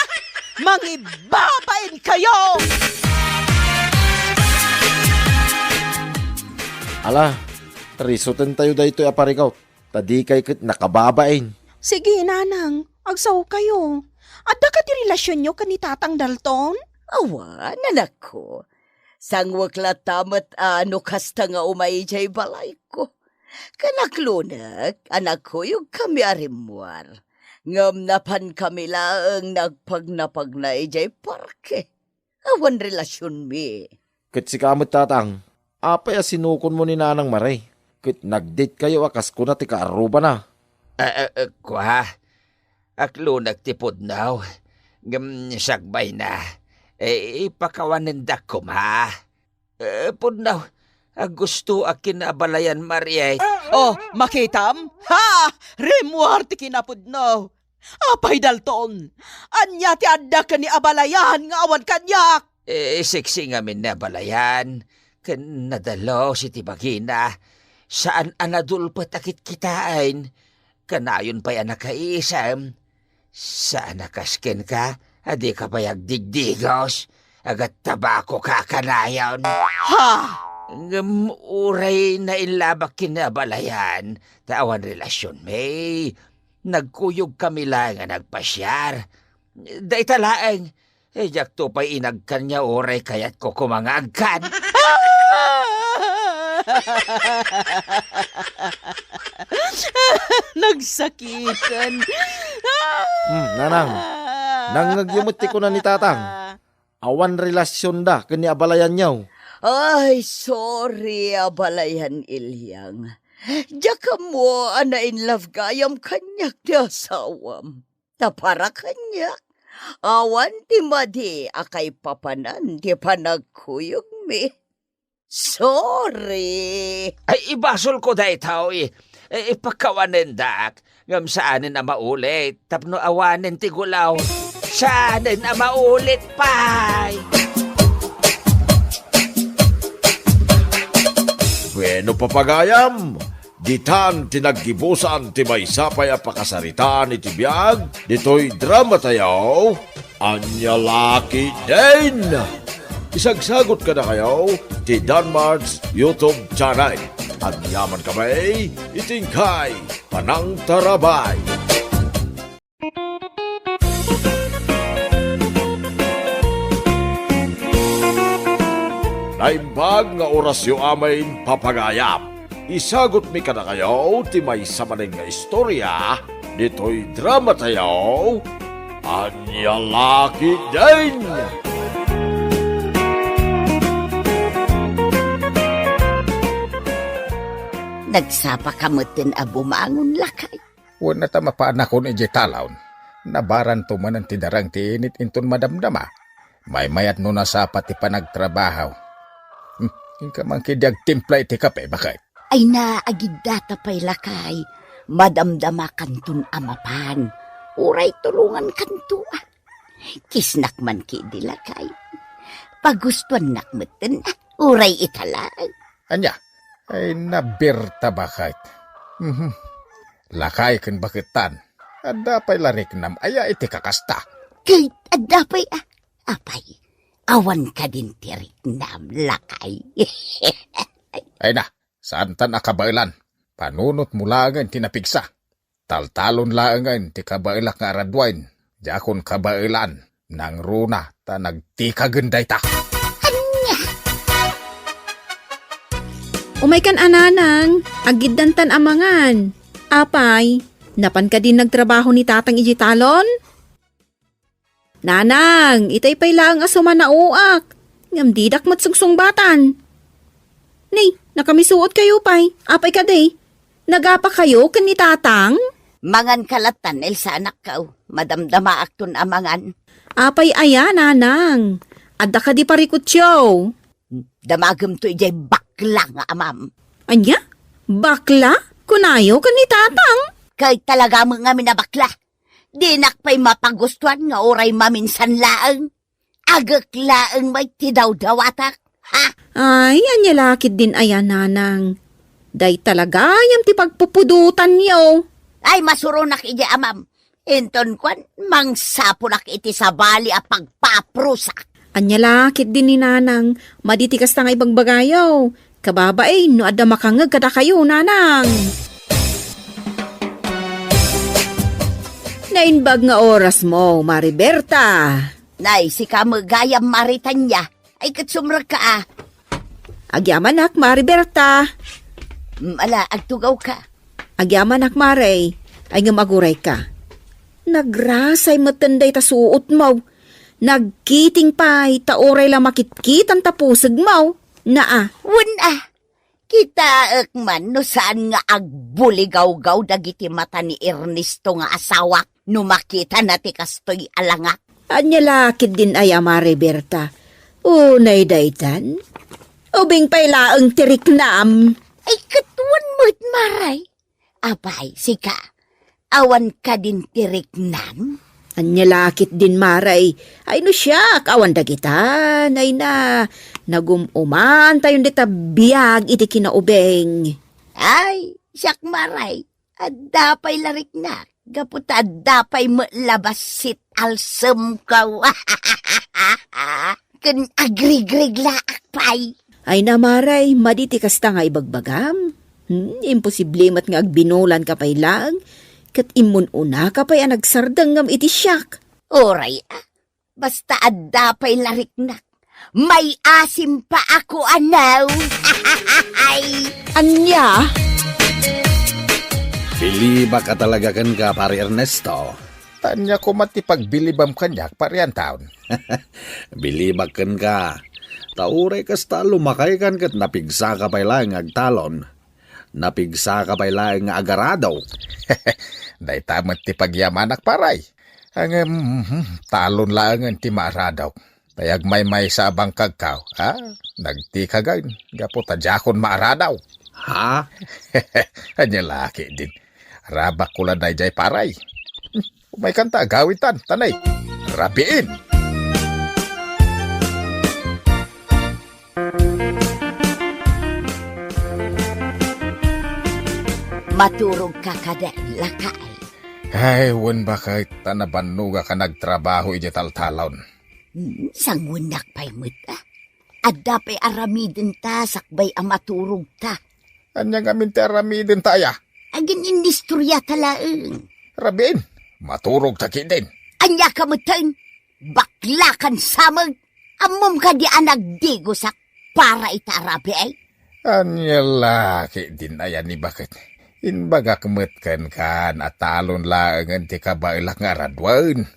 Mangibabain kayo! Ala, risuten tayo daytoy a parikot, ta dikay ket nakababain. Sige, nanang, agsaokayo. Adda kadi relasionyo ken ni Tatang Dalton? Awan, anakko. Sangwek latta met a no kasta nga umay idiay balayko. Ken aklonek a nagkuyogkami a rimmuar. Ngem napankami laeng nagpagnapagna idiay parke. Awan relasionmi. Ket sika met, Tatang, apay a sinukonmo ni Nanang Mare? Ket nag-date kayo a kas kuna ti kaarrubana. Eh, eh, eh, kua, aklonek ti pudno. Ngem sakbayna, eh, ipakawanendak koma. Eh, pudno, agustoak ken ni Abalayan, Mariet. Oh, makitam? Ha! Rimmuar ti kinapudno. Apay, Dalton, ania ti adda ken ni Abalayan nga awan kaniak? Eh, seksi ngamin ni Abalayan, ken nadalus iti bagina. Saan a nadulpet a kitkitaen. Kanayon pay a nakaiisem. Saan a kas kenka a dika pay agdigdigos, agattabako ka kanayon. Ha? Ngem uray nainlabak ken ni Abalayan, ta awan relasionmi. Nagkuyogkami laeng a nagpasiar. Dayta laeng, eh, diakto pay inagkan nga uray kayatko koma nga agkan. Nagsakitan. Hmm, nanang, nangngegyo met ti kuna ni tatang. Awan relasionda ken ni abalayanyo. Ay, sorry, abalayan, Ilyang. Diak ammo a na-in love gayam kaniak ti asawam. Ta para kaniak, awan ti madi a kaipapanan ti panagkuyogmi. Sorry. Ay, ibasolko daytoy. Eh, ipakawanendak. Ngem saanen a maulit tapno awanen ti gulaw. Saanen a maulit pay. Bueno, papagayam, ditan ti naggibusan ti maysa pay a pakasaritaan iti biag ditoy dramatayo. Ania la ketdin! Isagsagot kadakayo ti Danmart's YouTube channel. Agyaman kami iti inkay panangtarabay. Naimbag nga orasyo amin, papagayam. Isagutmi kadakayo ti maysa manen nga istoria ditoy dramatayo. Ania la ketdin! Nagsapa ka metten a bumangon, lakay. Wen, ta mapaanakon idiay talon. Nabaranto manen ti darang ti init inton madamdama. Maymayat no nasapa ti panagtrabaho. Hmm, inka man ketdi agtimpla iti kape, baket. Ay na, agiddata pay, lakay. Madamdamakanton a mapan. Uray tulongankanto, a. Kisnak man ketdi, lakay. Pagustuannak metten, a. Uray ita laeng. Ania? Ay na, Berta, baket. Mhm. Lakay ken baketan. Adda pay la riknam aya iti kakasta? Ket adda pay, a. Apay, awan kadin ti riknam, lakay? Ay na, saantan a kabaelan. Panunotmo laengen ti napigsa. Taltalon laengen ti kabaelak nga araduen. Diakon kabaelan. Nangruna ta nagtikagen dayta. Ania? Umaykan a, nanang, agiddantan a mangan. Apay, napan kadin nagtrabaho ni tatang idiay talon? Nanang, itay pay laeng a sumanaoak. Ngem didak met sungsungbatan. Ni, nakamisuot kayo pay. Apay kadi? Nagapa kayo ken ni tatang? Mangan ka lattan, Elsa, anakko. Madamdamaakton a mangan. Apay aya, nanang? Adda kadi parikutyo? Damagemto idiay bakla nga amam. Ania? Bakla? Kunayo ken ni tatang? Kay talaga met ngamin a bakla. Dinak pay mapagustuan nga uray maminsan laeng. Agek laeng met ti dawdawatak, ha? Ay, ania la ketdin aya, nanang? Dayta la gayam ti pagpupudotanyo. Ay, masuronak idiay amam. Inton kuan, mangsapulak iti sabali a pagpaprusak. Ania la ketdin ni nanang, madi ti kasta nga ibagbagayo. Kababain no adda makangngeg kadakayo, nanang. Naimbag nga orasmo, Mari Berta. Nay, sika met gayam, Mari Tania. Ay, ket sumrekka, a. Agyamanak, Mari Berta. Mm, ala, agtugawka. Agyamanak, Mari. Ay, ngem agurayka. Nagrasay metten dayta suotmo. Nagkiting pay, ta uray la makitkitan ta pusegmo. Naa. Wen, a. Kitaek man no saan nga agbuligawgaw dagiti mata ni Ernesto nga asawak no makitana ti kastoy a langak. Ania la ketdin aya, Mari Berta? Unay daytan? Ubing pay laeng ti riknam. Ay, ket wen met, Mari. Apay, sika, awan kadin ti riknam? Ania la ketdin, Mari? Ay no siak, awan dagita. Ay na, nagum-umantayon dita biag iti kinaubing. Ay, siak, Mari, adda pay la riknak. Gapu ta adda pay met la bassit alsemko. Ken agrigreglaak pay. Ay na, Mari, madi ti kasta nga ibagbagam. Hmm, imposible met nga agbinulanka pay laeng, ket immun-unaka pay a nagsardengngem iti siak. Uray, ah, basta adda pay lariknak. May asim pa ako, anaw. Ay! Ania? Bilibak a talaga kenka, Pare Ernesto. Ania koma ti pagbilibam kaniak, Pare Anton? Bilibak kenka. Ta uray kasta, lumakaykan ket napigsaka pay laeng nga agtalon. Napigsaka pay laeng nga agarado. Dayta met ti pagyamanak, pare. Ngem, mhm, talon laengen ti maaradok. Tay agmaymaysa a bangkagko, a, nagtikagen, gapu ta diakon maaradaw. Ha? Ania la ketdin. Rabakko la daydiay, pare. Umaykanta, agawidtan, ta ne, rabiin. Maturogka kadi, lakay? Ay, wen, baket ta nabannogak a nagtrabaho idiay taltalon. Hmm, sanguennak pay met, a. Adda pay aramidenta sakbay a maturogta. Ania ngamin ti aramidenta aya? Agin-inistoriata laeng. Rabiin, maturogta ketdin. Ania ka metten? Baklakan sameg! Ammom kadi a nagdigosak para ita a rabii? Ania la ketdin aya ni baket? Imbagak met kenka a talon laengen ti kabaelak nga araduen.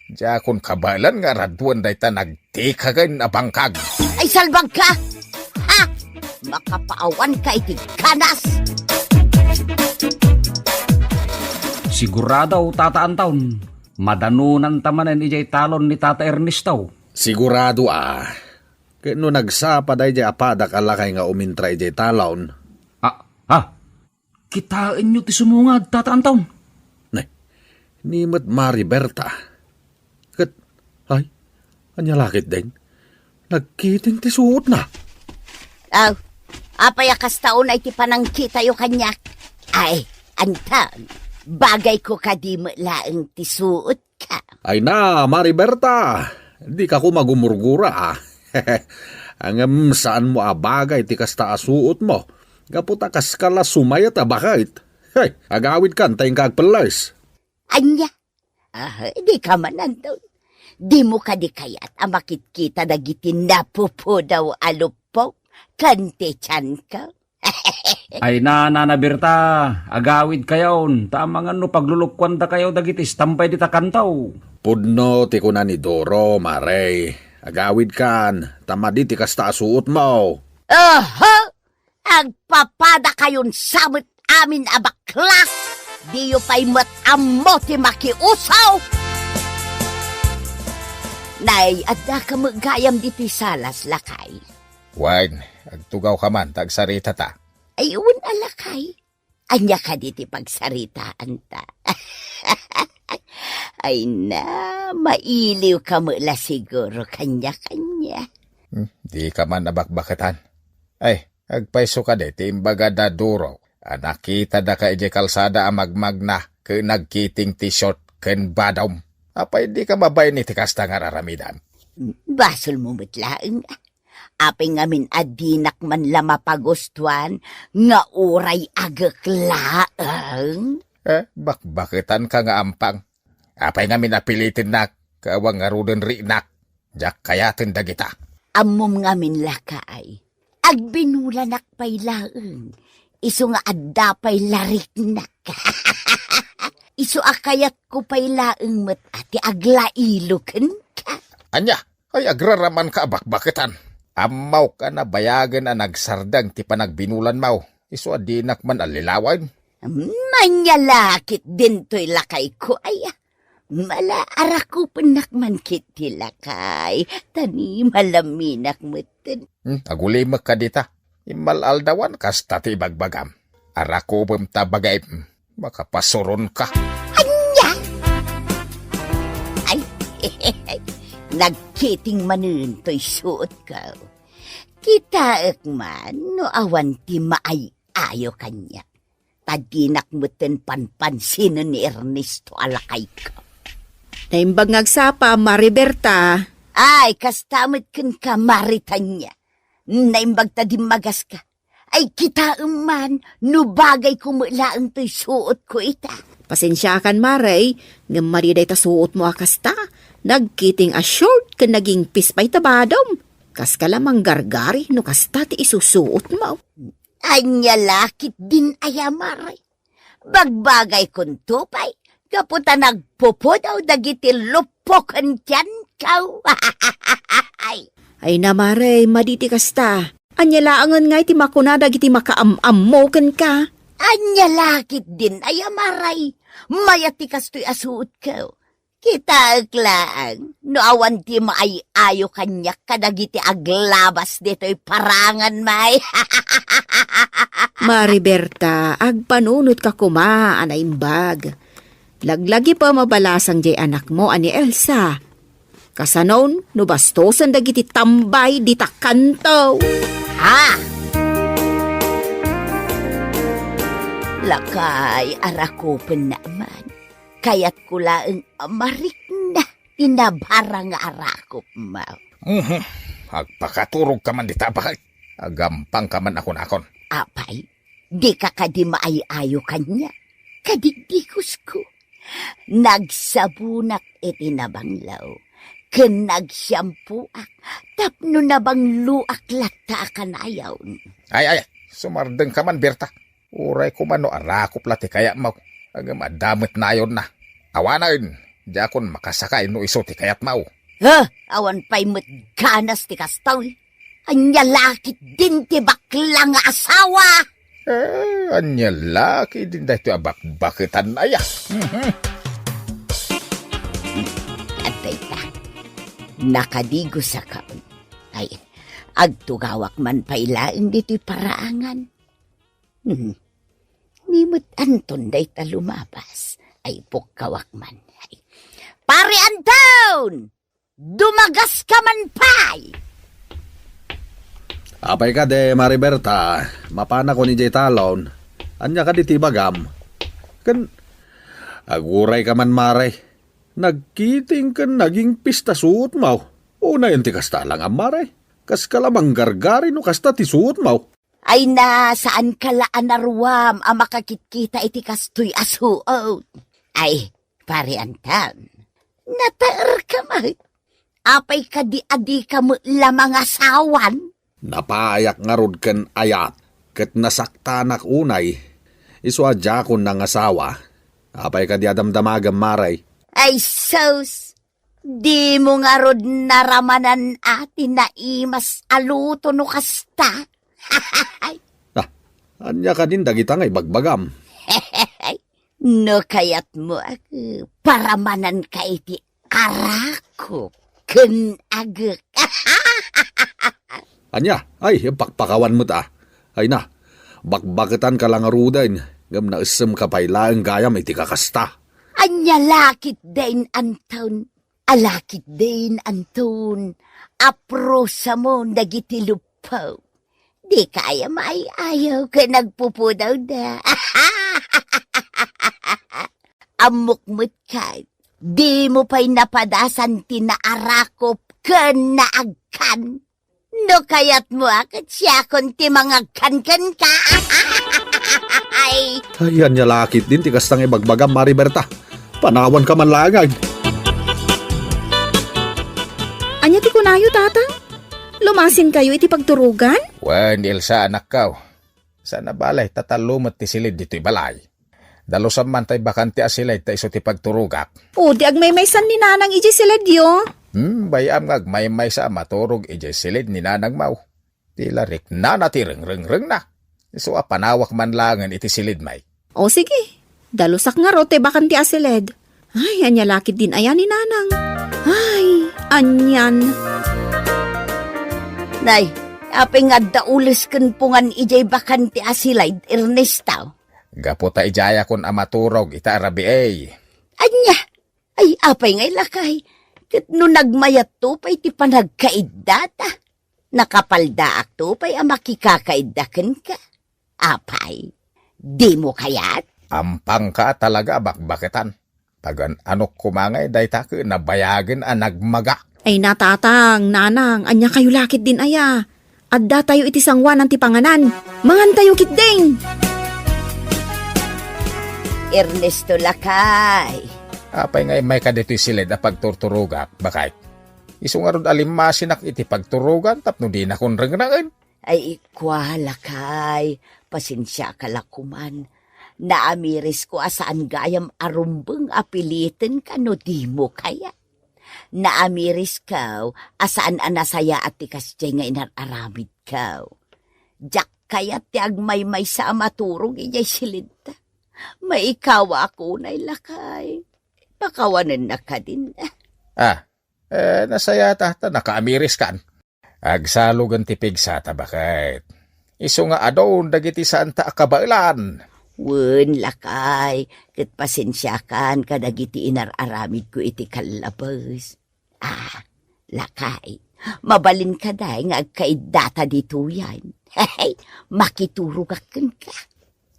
Diakon kabaelan nga araduen dayta nagtikagen a bangkag. Ay, salbagka! Ha? Makapaawanka iti kanas! Sigurado, Tata Anton, madanonanta manen idiay talon ni Tata Ernesto. Sigurado a. Ket no nagsapa daydiay a padak a lakay nga umintra idiay talon. Ah, ah. Kitaenyo ti sumungad, Tata Anton. Nay, ni met Mari Berta. Ket, ay, ania la ketdin? Nagkiting ti suotna. Aw, apay a kasta unay ti panangkitayo kaniak? Ay, Anton, bagayko kadi met laeng ti suot ka. Ay na, Mari Berta, dika koma gumurgura, a. Ngem saanmo a bagay ti kasta a suotmo, gapu ta kaska la sumayat a baket. Hey, agawidkan ta inka agpelles. Ania? Ah, dika man, Anton. Dimo kadi kayat a makitkita dagiti napupudaw a luppok ken ti tianko? Ay na, Nana Berta, agawidkayon, ta amangan no paglulukkuandakayo dagiti istampay dita kanto. Pudno ti kuna ni Doro, Mare. Agawidkan, ta madi ti kasta a suotmo. Aha! Agpapadakayon sa met amin a baklas! Diyo pay met ammo ti makiusaw! Nay, adda ka met gayam ditoy salas, lakay? Wen, agtugawka man ta agsaritata. Ay, wen a, lakay. Ania kadi ti pagsaritaanta? Ay na, mailiwka met la siguro kaniakania. Hmm, dika man a bakbaketan. Ay, agpayso kadi ti imbaga da Duro a nakitada ka idiay kalsada a magmagna ken nagkiting ti short ken badom. Apay dika mabain iti kasta nga ar-aramidem? Basolmo met laeng. Apay ngamin a dinak man la mapagustuan nga uray agek laeng? Eh, bakbaketanka nga ampang. Apay ngamin a pilitennak, ket awan ngaruden riinak. Diak kayaten dagita. Ammom ngamin, lakay. Agbinulanak pay laeng. Isu nga adda pay lariknak. Isu a kayatko pay laeng met a ti aglailo kenka. Ania? Ay, agraramanka a bakbaketan. Ammok a nabayagen a nagsardeng ti panagbinulanmo. Isu a dinak man allilawen. Manyalakit dintoy lakayko, aya. Mala, arakupennak man ket ti lakay, ta ni malaminak metten. Hmm, agulimek kadita. Immal-aldawan kasta ti ibagbagam. Arakupem ta bagayem. Makapasuronka. Ania? Ay, nagkiting manen toy suotko. Kitaek man no awan ti maay-ayo kaniak. Ta dinak metten panpansinen ni Ernesto a lakayko. Naimbag nga agsapa, Mari Berta. Ay, kasta met kenka, Mari Tania. Naimbag ta dimmagaska. Ay, kitaem man, no bagayko met laeng toy suotko ita. Pasensiakan, Mare, ngem madi dayta suotmo a kasta. Nagkiting a short ken nagingpis pay ta badom. Kaska la manggargari no kasta ti isusuotmo. Ania la ketdin aya, Mare? Bagbagaykonto pay, gapu ta nagpupudaw dagiti luppo ken tianko. Ay na, Mare, madi ti kasta. Ania laengen ngay ti makuna dagiti makaam-ammo kenka? Ania la ketdin aya, Mare? Mayat ti kastoy a suotko. Kitaek laeng no awan ti maay-ayo kaniak kadagiti aglabas ditoy parangan, Mare. Mare Berta, agpanunotka koma a naimbag. Laglagipem a balasang diay anakmo a ni Elsa. Kasanon no bastosen dagiti tambay dita kanto? Ha? Lakay, arakupennak man. Kayatko laeng a marikna ti nabara nga arakupmo. Mhm. Agpakaturogka man dita, baket. Agampangka man a kunakon. Apay, dika kadi maay-ayo kaniak? Kadigdigusko. Nagsabonak iti nabanglo, ken nagsiampoak tapno nabangloak latta a kanayon. Ay, ay, sumardengka man, Berta. Uray koma no arakup la ti kayatmo, ngem adda met nayonna. Awanen, diakon makasakay no isu ti kayatmo. Huh, awan pay met ganas ti kastoy. Ania la ketdin ti bakla nga asawa? Eh, ania la ketdin daytoy a bakbaketan aya? Mhm. Adda ita. Nakadigusakon. Ay, agtugawak man pay laeng ditoy paraangan. Hmm. Ni met Anton dayta lumabas. Ay, pukkawak man. Ay. Pare Anton! Dumagaska man pay! Apay kadi, Mare Berta, mapanakon idiay talon. Ania kadi ti ibagam? Ken, aguray ka man, Mare. Nagkiting ken nagingpis ta suotmo. Unayen ti kasta lang, a, Mare. Kaska la manggargari no kasta ti suotmo. Ay na, saanka la a naruam a makakitkita iti kastoy a suot. Ay, Pare Anton, nataerka met. Apay kadi a dika met la mangasawan? Napayak ngarud ken ayat, ket nasaktanak unay. Isu a diakon nangasawa. Apay kadi a damdamagem, Mare? Ay sus! Dimo ngarud naramanan a ti naimas a luto no kasta? Ah, ania kadin dagita nga ibagbagam? No kayatmo, ag-, paramananka iti arakop ken agek. Ania? Ay, pakpakawan met a. Ay na, bakbaketanka la ngaruden, ngem naessemka pay laeng gayam iti kakasta. Ania la ketdin, Anton? Ala ketdin, Anton, aprosamo dagiti luppo. Dika aya maay-ayaw ken agpupudawda. Ammok met ket, dimo pay napadasan ti naarakop ken naagkan. No kayatmo a ket siakon ti mangagkan kenka. Ay. Ay, ania la ketdin ti kasta nga ibagbagam, Mare Berta? Panawanka man laeng. Ania ti kunayo, Tatang? Lumasinkayo iti pagturogan? Wen, Elsa, anakko. Saan a bale, ta tallo met ti silid ditoy balay. Dalusam man tay bakante a silid ta isu ti pagturogak. O, di agmaymaysan ni Nanang idiay silidyo? Hmm, bay-am nga agmaymaysa a maturog idiay silid ni Nanangmo. Ti la riknana ti rengrengrengna. Isu a panawak man laengen iti silid, may. O, sige. Dalusak ngarud tay bakante a silid. Ay, ania la ketdin aya ni Nanang? Ay, anian. Nay, apay nga adda ules ken pungan idiay bakante a silid, Ernesto? Gapu ta idiayakon a maturog ita a rabii. Ania? Ay, apay ngay lakay? Ket no nagmayatto pay ti panagkaiddata, nakapaldaakto pay a makikakaidda kenka. Apay, dimo kayat? Ampangka a talaga a bakbaketan. Tagan-anok koma ngay dayta ket nabayagen a nagmaga. Ay na, Tatang, Nanang, ania kayo la ketdin aya? Adda tayo iti sangoanan ti panganan. Mangan tayo ketdin! Ernesto, lakay. Apay nga immayka ditoy siled a pagturturogak, baket? Isu ngarud a limmasinak iti pagturogan tapno dinakon rengnengen. Ay, kua, lakay, pasensiaka la koman. Naamirisko a saan gayam a rumbeng a pilitenka no dimo kayat. Naamirisko a saan a nasayaat ti kasdiay nga inar-aramidko. Diak kayat ti agmaymaysa a maturog idiay siledta. Maikawak unay, lakay. Pakawanennak kadin. Ah, eh, nasayata ta nakaamiriskan. Agsalugen ti pigsata, baket. Isu nga adun dagiti saanta a kabaelan. Wen, lakay, ket pasensiakan kadagiti inar-aramidko iti kallabes. Ah, lakay, mabalin kadi nga agkaiddata ditoyen. Hehe, makiturogak kenka.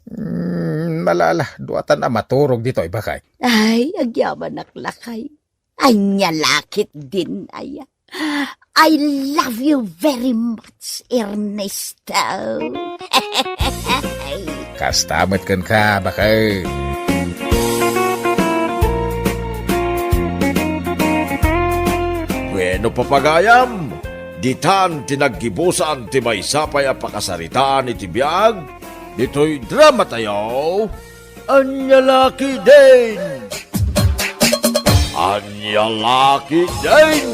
Hmm, malala, duatan a maturog ditoy, baket. Ay, agyamanak, lakay. Ania la ketdin, aya. I love you very much, Ernesto. Kasta met kenka, baket. Wenno, papagayam, ditan ti naggibusan ti maysa pay a pakasaritaan iti biag ditoy dramatayo. Ania la ketdin? Ania la ketdin?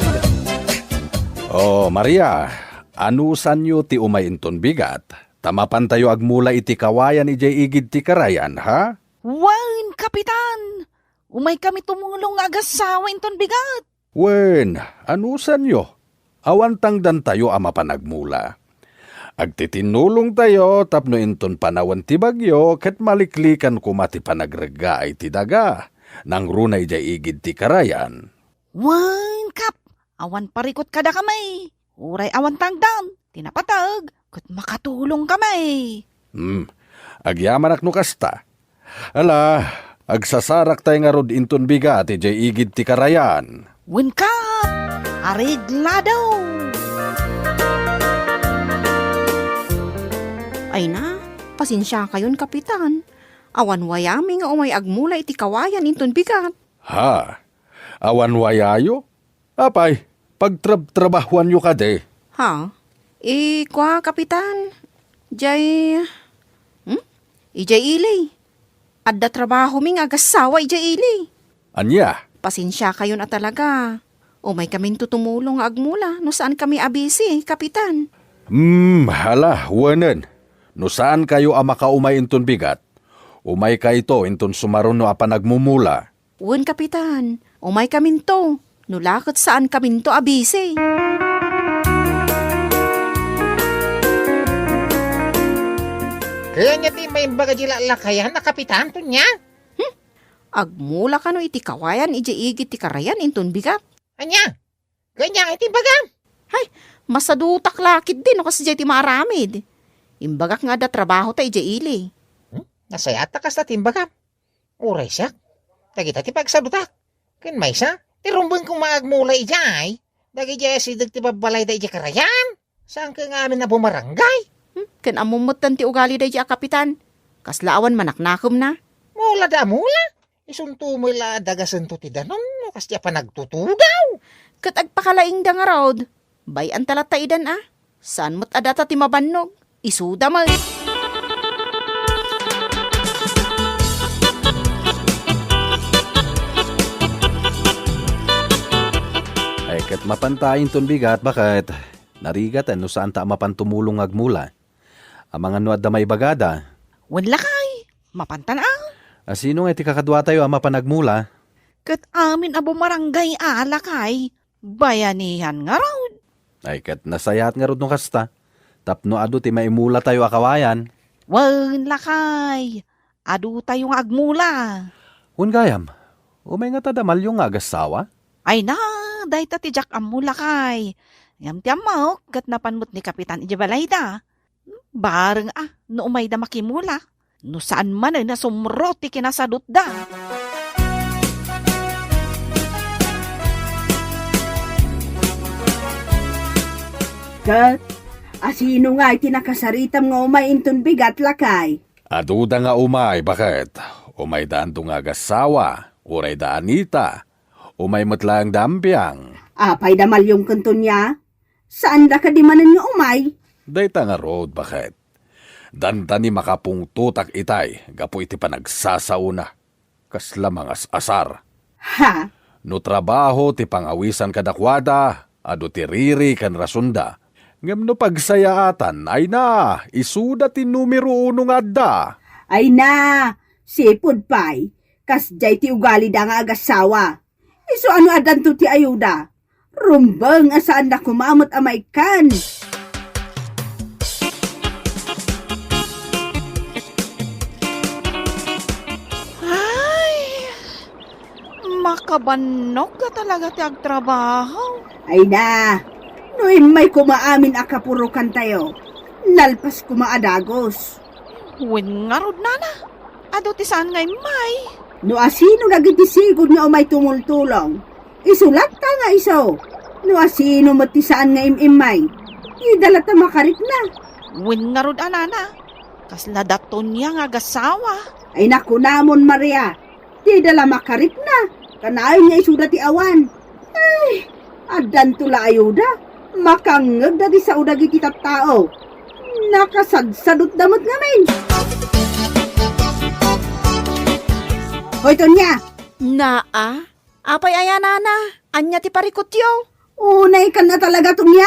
Oh, Maria, anusanyo ti umay inton bigat? Ta mapantayo agmula iti kawayan idiay igid ti karayan, ha? Wen, Kapitan! Umaykami tumulong nga agassawa inton bigat. Wen, anusanyo? Awan tangdantayo a mapan agmula. Agtitinnulongtayo tapno inton panawen ti bagyo ket maliklikan koma ti panagreggaay ti daga, nangruna idiay igid ti karayan. Wen, Kap, awan parikut kadakami. Uray awan tangdan ti napateg ket makatulongkami. Hmm, agyamanak no kasta. Ala, agsasaraktay ngarud inton bigat idiay igid ti karayan. Wen, Kap, areglado! Ay na, pasensiakayon, Kapitan. Awan wayami nga umay agmula iti kawayan inton bigat. Ha? Awan wayayo? Apay, pagtrabtrabahuanyo kadi? Ha? Eh, kua, Kapitan. Jay, hmm? Ijay ili. Adda trabahomi nga agassawa ijay ili. Ania? Pasensiakayon a talaga. Umaykaminto tumulong nga agmula no saankami a busy, Kapitan. Hmm, hala, wenen. No saankayo a makaumay inton bigat, umaykayto inton sumaruno a panagmumula. Wen, Kapitan, umaykaminto. No la ket saankaminto a busy. Ket ania ti maimbag a di lallakayan a Kapitan, Tonia? Hmm? Agmula kano iti kawayan idiay igid ti karayan inton bigat? Ania? Ket ania ti imbagam? Hay, masadutak la ketdi no kasdiay ti maaramid. Imbagak nga adda trabahota idiay ili. Hmm? Nasayaat ta kasta ti imbagam. Uray siak, dagita ti pagsadutak. Ken maysa, ti rumbeng koma agmula idiay, dagidiay asideg ti babbalayda idiay karayan. Saan kano amin a bumarangay? Hmm, ken ammom metten ti ugalida idiay a Kapitan. Kasla awan manaknakemna. Mulada a mula? Isunto met la a dagasento ti danum no kasdiay a panagtutugaw. Ket agpakalaingda ngarud. Bay-anta latta idan a. Saan met a data ti mabannog. Isuda met. Ay, ket mapanta inton bigat, baket? Narigat no saanta a mapan tumulong nga agmula. Amangan no adda maibagada. Wen, lakay, mapantan a. A, sino nga iti kakaduatayo a mapan agmula? Ket amin a bumarangay a, lakay, bayanihan ngarud. Ay, ket nasayaat ngarud no kasta, tapno adu ti maimulatayo a kawayan. Wen, lakay, adutayo nga agmula. Wen gayam, umay ngata da Malyo nga agassawa? Ay na, dayta ti diak ammo, lakay. Ngem ti ammok, ket napan met ni Kapitan idiay balayda. Bareng a, no umayda makimula. No saan manen a sumro ti kinasadutda. Ket, asino nga iti nakasaritam nga umay inton bigat, lakay? Aduda nga umay, baket? Umaydanto nga agassawa, uray da Anita. Umay met laeng da Ampiang. Apay da Malyong ken Tonia? Saanda kadi manen nga umay? Dayta ngarud, baket. Danta ni makapungtotak itay gapu iti panagsasaona. Kasla mangas-asar. Ha? No trabaho ti pangawisan kadakuada, adu ti riri ken rasonda. Ngem no pagsayaatan, ay na, isuda ti numero uno nga adda. Ay na, sipud pay, kasdiay ti ugalida nga agassawa. Isu a no addanto ti ayuda, rumbeng a saanda koma met a maikkan. Ay, makabannogka talaga ti agtrabaho. Ay na, no immay koma amin a kapurokantayo, nalpas koma a dagus. Wen ngarud, nana, adu ti saan nga immay. No asino dagiti sigud nga umay tumultulong, isu latta nga isu. No asino met ti saan nga im-immay, ida latta makarikna. Wen ngarud a, nana, kasla da Tonia nga agassawa. Ay nakunamon, Maria, dida la makarikna. Kanayon nga isuda ti awan. Ay, addanto la ayuda. Makangngegda ti sao dagiti tattao. Nakasagsadutda met ngamin. Hoy, Tonia! Naa? Apay aya, nana? Ania ti parikutyo? Unaykan a talaga, Tonia.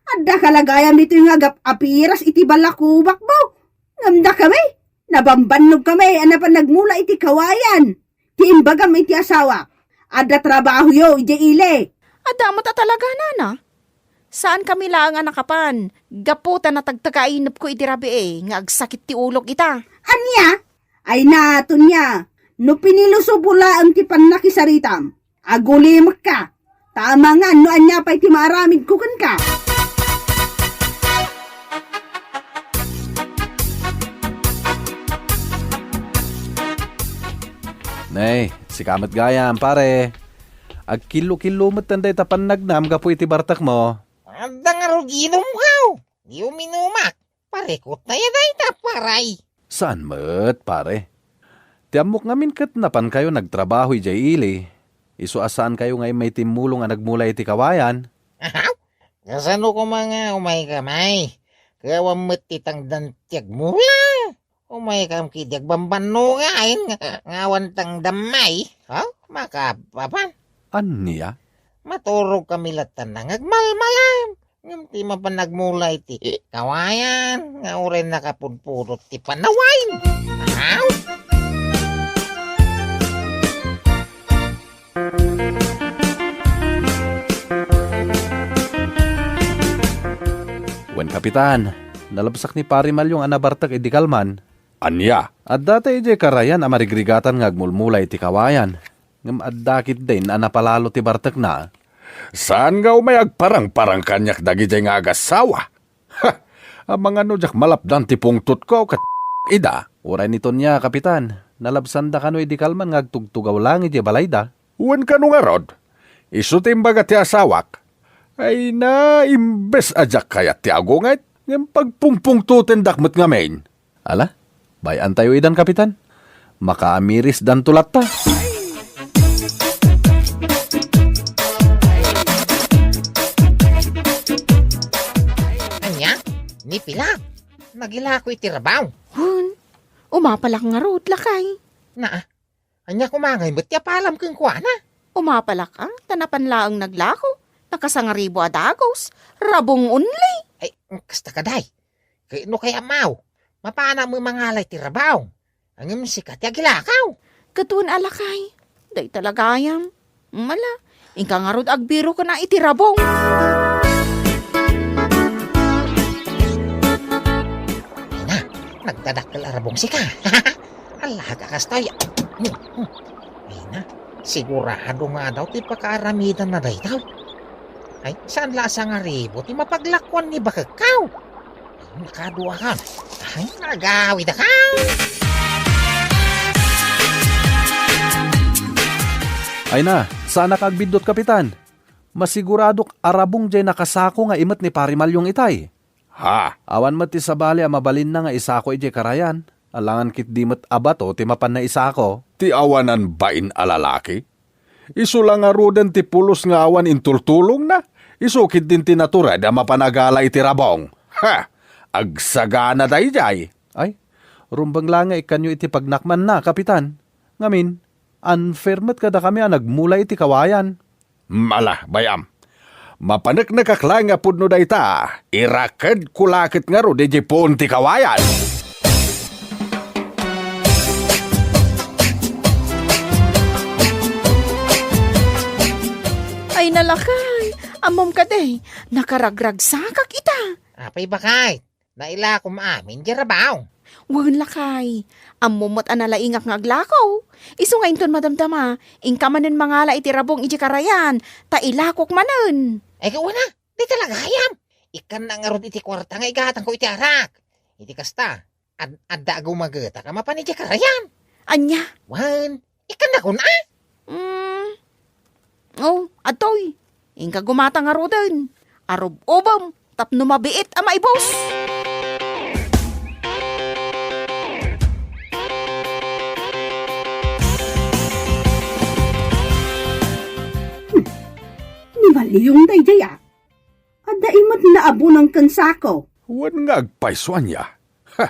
Adda kalagayam ditoy nga agap-apiras iti balakubakmo. Ngem dakami, nabambannog kami a napan nagmula iti kawayan. Ti imbagam iti asawak, adda trabahoyo idiay ili. Adda met a talaga, nana. Saan kami laeng a nakapan, gapu ta natagtagainepko iti rabii nga agsakit ti ulok ita. Ania? Ay na, Tonia, no pinilusopo laeng ti pannakisaritam, agulimekka. Ta amangan no ania pay ti maaramidko kenka. Nay, sika met gayam, pare. Agkillo-killo met dayta pannagnam gapu iti bartekmo. Adda ngarud inumkaw. Di uminumak. Parikut na ya dayta, paray. Saan met, pare? Ti ammok ngamin ket napankayo nagtrabaho idiay ili. Isu a saankayo nga immay timmulong a nagmula iti kawayan. Ahaw? Kasano koma nga umayka, may? Kaya awan met ti tangdan ti agmula. Umaykam kidi agbambanno nga ayan nga, nga awan tangdam, may? Ha? Makapapan? Ania? Maturog kami latta nga agmalmalam. Ngem ti mapan nagmula iti kawayan nga uray nakapudpudot ti panawain. Aw! Wen, Kapitan, nalabsak ni Pari Malyong a nabartek idi kalman. Ania? Adda tay idiay karayan a marigrigatan nga agmulmula iti kawayan. Ngem adda ketdin a napalalo ti bartekna. Saan nga umay agparangparang kaniak dagidiay nga agassawa? Ha! Amangan no diak malapdan ti pungtotko ket ida. Uray ni Tonia, Kapitan, nalabsanda kano idi kalman nga agtugtugaw laeng idiay balayda. Wen kano ngarud, isu ti imbaga ti asawak. Ay na, imbes a diak kayat ti agunget, ngem pagpungpungtotendak met ngamin. Ala, bay-antayo idan, Kapitan. Makaamirisdanto latta. Ania? Ni pila? Nagilako iti rabaw. Hun, umapalak ngarud, lakay. Naa, ania koma ngay met ti apalam kenkuana? Umapalak a, ta napan laeng naglako. Nakasangaribo a dagus. Rabong only. Ay, kasta kaday. Kay no kayat maw, mapanak met mangalay ti rabaw. Ngem sika ti agilakaw. Ket wen a, lakay, dayta la gayam. Mala, inka ngarud agbiro ken a iti rabong. Ay na, nagdadakkel a rabong sika. Alaga kastoy. Ay na, sigurado nga daw ti pakaaramidanna daytoy. Ay, saan la a sangaribo ti mapaglakuan ni bakekkaw? Nakaduakan. Ay, nagawidaka. Ay na, saanak a agbiddut, Kapitan. Masiguradok a rabong diay nakasako nga imet ni Pari Malyong itay. Ha? Awan met ti sabali a mabalinna nga isako idiay karayan. Alangan ketdi met a bato ti mapan naisako. Ti awanan bain a lalaki? Isu la ngaruden ti pulos nga awan intultulongna, isu ketdin ti natured a mapanagala iti rabong. Ha! Agsagana daydiay! Ay, rumbeng la nga ikkanyo iti pagnakmanna, Kapitan. Ngamin, unfair met kadakami a nagmula iti kawayan. Mala, bay-am. Mapaneknekak laeng nga pudno dayta, irakedko la ket ngarud idiay puon ti kawayan. Ay, nalakay! Ammom kadi, nakaragragsakak ita. Apay, baket? Nailakom amin diay rabong. Wen, lakay. Ammom met a nalaingak nga aglako. Isu nga inton madamdama, inka manen mangala iti rabong idiay karayan, ta ilakok manen. Ay, wen a, dayta la gayam. Ikkannak ngarud iti kuarta nga igatangko iti arak. Iti kasta, ad-, adda a gumagetak a mapan idiay karayan. Ania? Wen, ikkannakon a? Mm. Oh, adtoy. Inka gumatang ngaruden. Arub-ubem tapno mabiit a maibus. Hmm. Ni Maliong daydiay a. Adda imet naabunang ken sako. Wen nga agpayso ania? Ha!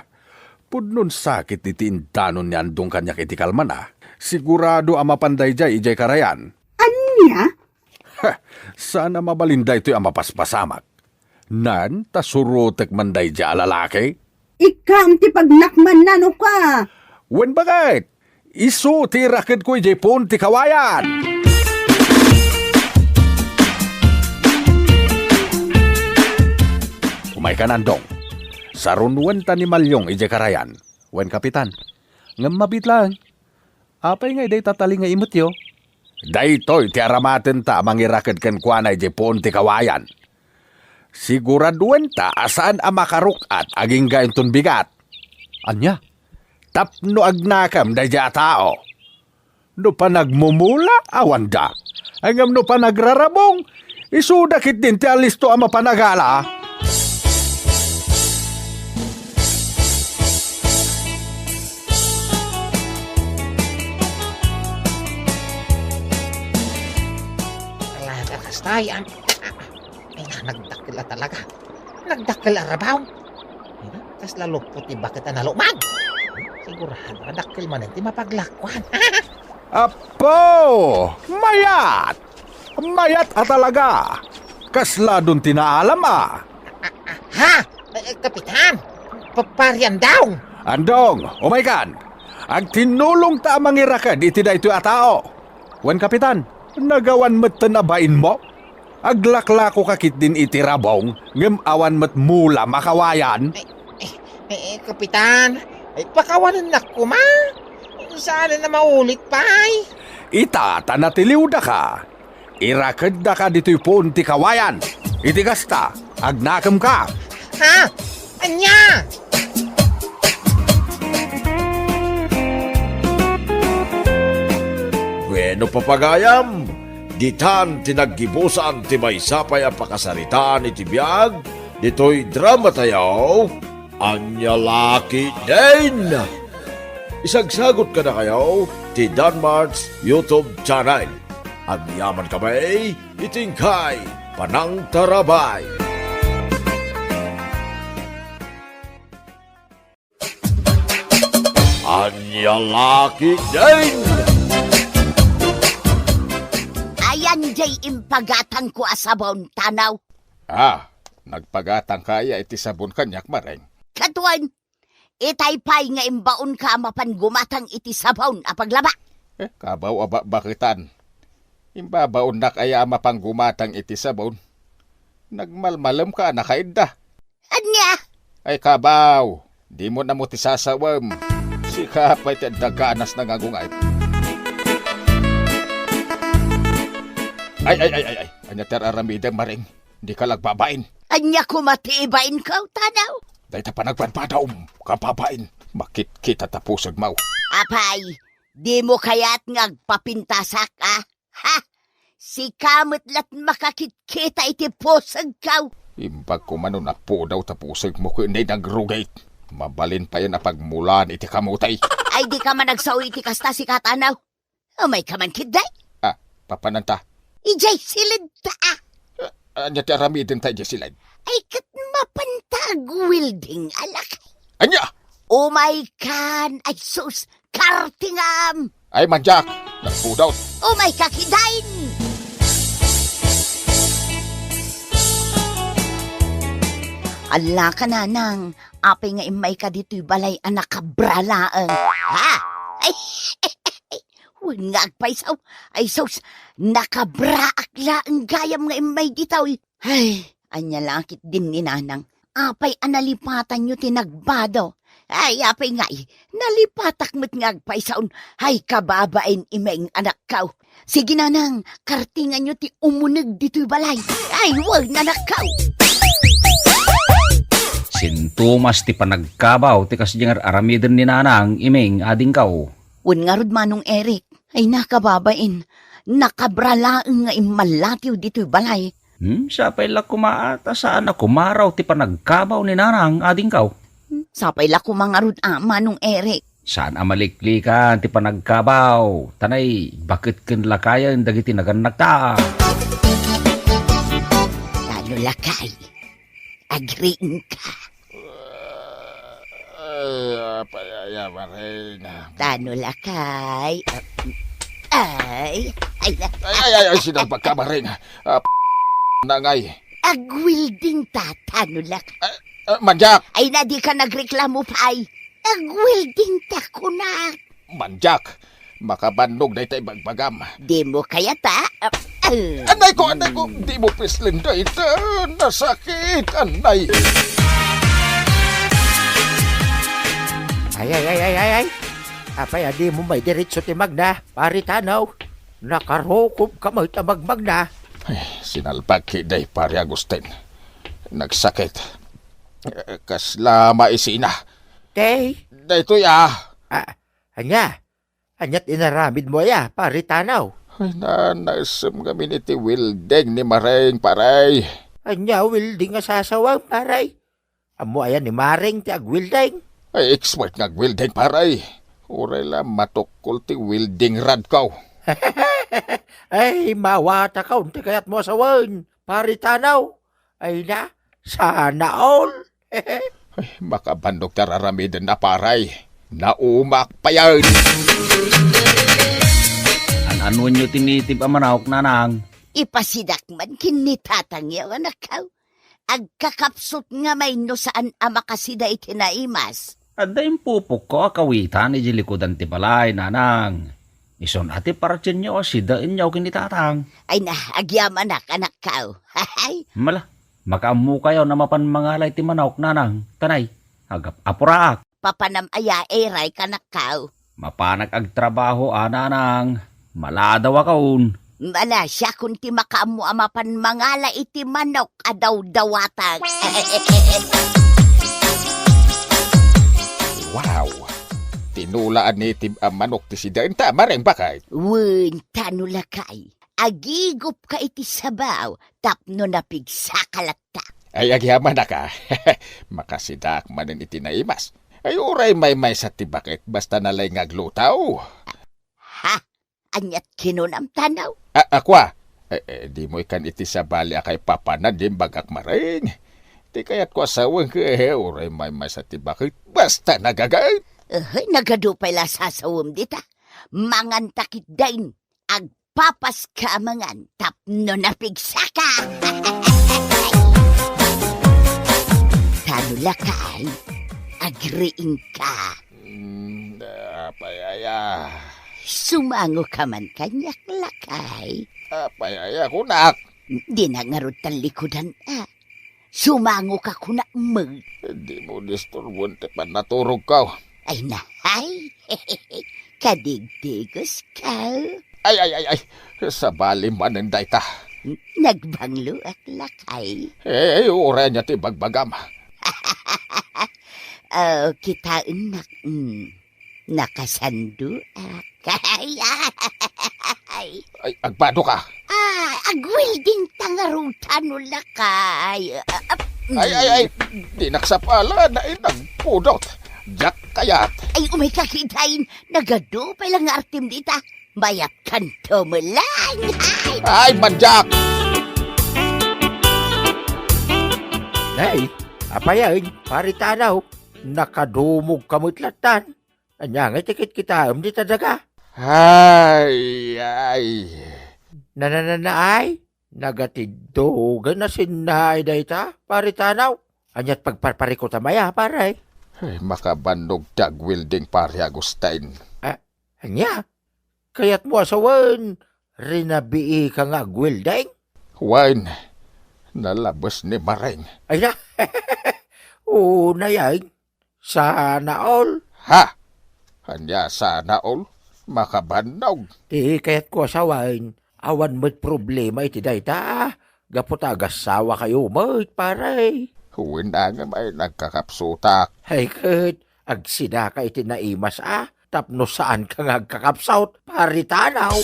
Pudnon sakit iti indanon ni Andong kaniak iti kalmana. Sigurado a mapan daydiay idiay karayan. Ania? Ha! Saan a mabalin daytoy a mapaspasamak. Nan, ta surotek man daydiay a lalaki? Ikkam ti pagnakmanna no ka. Wen, baket? Isu ti irakedko idiay puon ti kawayan. Umaykan, Andong. Sarunuen ta ni Maliong idiay karayan. Wen, Kapitan. Ngem mabiit laeng. Apay ngay dayta tali nga imetyo? Daytoy ti aramatenta a mangiraked kenkuana idiay puon ti kawayan. Siguraduenta a saan a makaruk-at agingga inton bigat. Ania? Tapno agnakem daydiay a tao. No panagmumula, awanda. Ngem no panagrarabong, isuda ketdin ti alisto a mapanagala. Ala, kastay, am-, Ay, na, nagdakkel a talaga. Nagdakkel a rabong. Ay, na, kasla lupot ti baket a nalumag. Sigurado a dakkel manen ti mapaglakuan. Apo! Mayat! Mayat a talaga! Kasla don ti naalam a. Ha? Eh, Kapitan? Pa-, Pari Andong? Andong, umaykan! Agtinnulongta a mangiraked iti daytoy a tao. Wen, Kapitan, nagawan metten a bainmo? Aglaklakoka ketdin iti rabong, ngem awan met mula makawayan. Eh, eh, eh, Kapitan, eh, pakawanennak koma. Saan a maulit pay? Ita, ta natiliwdaka. Irakeddaka ditoy puon ti kawayan. Iti kasta, agnakemka. Ha? Ania? Bueno, papagayam, ditan ti naggibusan ti maysa pay a pakasaritaan iti biag ditoy drama tayo, Ania La Ketdin. Isagsagut kadakayo ti Danmart's YouTube channel. Agyamankami iti inkay panangtarabay. Ania La Ketdin! Ayan jay impagatangko a sabon, Tanaw. Ah, nagpagatangka aya iti sabon kaniak, Mareng? Kaduan, itay pay nga imbaonka a mapan gumatang iti sabon a paglaba. Eh, kabaw a ba-, baketan. Imbabaonnak aya a mapan gumatang iti sabon? Nagmalmalemka a nakaidda. Ania? Ay, kabaw, dimo na mo ti sasawem. Sika pay ti adda ganas nga agunget. Ay, ay, ay, ay, ay. Ania ti ar-aramidem, Mareng? Dika la agbabain. Ania koma ti ibainko, Tanaw? Dayta panagbadbadaom, kababain. Makitkita ta pusegmo. Apay, dimo kayat nga agpapintasak, a? Ha? Sika met la't makakitkita iti pusegko. Imbag koma no napudaw ta pusegmo ken nay nagrugit. Mabalin payen a pagmulaan iti kamote. Ay, dika man agsao iti kasta, sika, Tanaw. Umayka man ketdi. Ah, papananta? Idiay siled ta, ah. Ah, ania ti aramidenta idiay siled? Ay, ket mapanta agwelding a lakay. Ania? Umaykan, ay sus, kartingam. Ay, mandiak, nagpudot. Umayka ketdin. Ala ka, Nanang, apay nga immayka ditoy balay a nakabra laeng? Ha? Ay, wen nga agpayso. Ay sus, nakabraak laeng gayam nga immay ditoy. Ay, ania la ketdin ni Nanang? Apay a nalipatanyo ti nagbado? Ay, apay ngay, nalipatak met nga agpaysaon. Ay, kababain, Imeng, anakko. Sige, Nanang, kartinganyo ti umuneg ditoy balay. Ay, wen, anakko. Sintomas ti panagkabaw ti kasdiay nga aramiden ni Nanang, Imeng, adingko. Wen ngarud, Manong Eric. Ay, nakababain. Nakabra laeng nga immallatiw ditoy balay. Hmm, sapay la koma a ta saan a kumaraw ti panagkabaw ni Nanang, adingko. Hmm, sapay la koma ngarud a, Manong Eric. Saan a maliklikan ti panagkabaw, ta nay, baket ken lakayen dagiti nagannakta. Tano lakay, agriingka. Ay, apay aya, Maring? Tano lakay. Ay, ay, ay, ay, ay, ay, sinalbagka, Maring. Ah, nangay. Agwelding ta, tano lakay. Ah, ah, mandiak. Ay, na dika nagreklamo pay. Agwelding ta, kunak. Mandiak, makabannog dayta ibagbagam. Dimo kayat, a? Ah, ah. Anay ko, anay ko, dimo pislen dayta. Nasakit, anay. Ay, ay, ay, ay, ay, ay. Apay a dimo maidiretso ti magna, Pari Tanaw? Nakarukobka met a magmagna. Ay, sinalbag ketdi, Pari Agustin. Nagsakit. Eh, kasla maisina. Tay? Daytoy, ah. Ah, ania? Ania't inaramidmo aya, Pari Tanaw? Ay, nanaisem ngamin iti welding ni Maring, Pare. Ania welding a sasawem, Pare? Ammo aya ni Maring ti agwelding? Ay, expert nga agwelding, Pare. Uray la matukkol ti welding rodko. Ay, mawatakon ti kayatmo a sawen, Pari Tanaw. Ay na, sana all. Ay, makabannog ti ar-aramidenna, Pare. Naumak payen. An-anuenyo ti native a manok, Nanang? Ipasidak man ken ni tatangyo, anakko. Agkakapsut nga may no saan a makasida iti naimas. Adda impupokko a kawitan idiay likudan ti balay, Nanang. Isun a ti paratienyo a sidaenyo ken ni tatang. Ay na, agyamanak, anakko. Hahay. Mala, makaammokayon a mapan mangala iti manok, Nanang. Ta nay, agap-apuraak. Papanam aya, Eray, kanakko? Mapanak agtrabaho a, Nanang. Maladawakon. Malasiakon ti makaammo a mapan mangala iti manok a dawdawatak. Wow! Tinula a native a manok ti sidaenta, Maring Bakay. Wen, tano lakay. Agigupka iti sabaw tapno napigsaka latta. Ay, agyamanak a. Makasidaak manen iti naimas. Ay, uray maymaysa ti baket, basta nalay nga agluto. Ha? Ania't kinunam, Tanaw? A, ako a. Eh, eh, dimo ikan iti sabali a kaipapanan ti imbagak, Maring. Ti kayatko a sawen ket, eh, uray maymaysa ti baket, basta nagaget. Eh, nagadu pay la sasawem dita. Manganta ketdin. Agpapaska a mangan tapno napigsaka. Tano lakay, agriingka. Mm, apay aya? Sumangoka man kaniak, lakay. Apay aya kunak? Dina ngarud tallikudan, a. Sumangoka kunak met. Dimo disturbuen ti pannaturogko. Ay, nahay. Kadigdigoska. Ay, ay, ay, ay. Sabali manen dayta. Nagbangloak, lakay. Eh, uray ania ti bagbagam? Oh, kitaennak. Mm. Nakasandoak. Ay, ay. Ay, agbadoka. Ah, agwelding ta ngarud, tano lakay. Ah, ah, Ay, ay, ay, dinak sapala, nainang pudot. Diak kayat. Ay, umayka kitaen, nagadu pay lang nga artem dita. Mayatkanto met laeng. Ay! Ay, mandiak! Nay, apay, Pare Tanaw, nakadumogka met lattan. Ania ngay ti kitkitaem dita daga? Ay, ay. Na, na, na, na, ay? Nagatiddogen a sinnaay dayta, Pare Tanaw. Ania't pagparparikutam aya, pare? Ay, makabannog ti agwelding, Pare Agustin. Ah, ania? Kayatmo a sawen, rinabiika nga agwelding? Wen, nalabes ni Maring. Ay na, unay, ay. Sana all. Ha? Ania sana all? Makabannog. Ti kayatko a sawen, awan met problema iti dayta. Gapu ta agasawa kayo met, pare. Wen, ngem ay nagkakapsutak. Ay ket, agsidaka iti naimas a, tapno saanka nga agkakapsut, Pare Tanaw.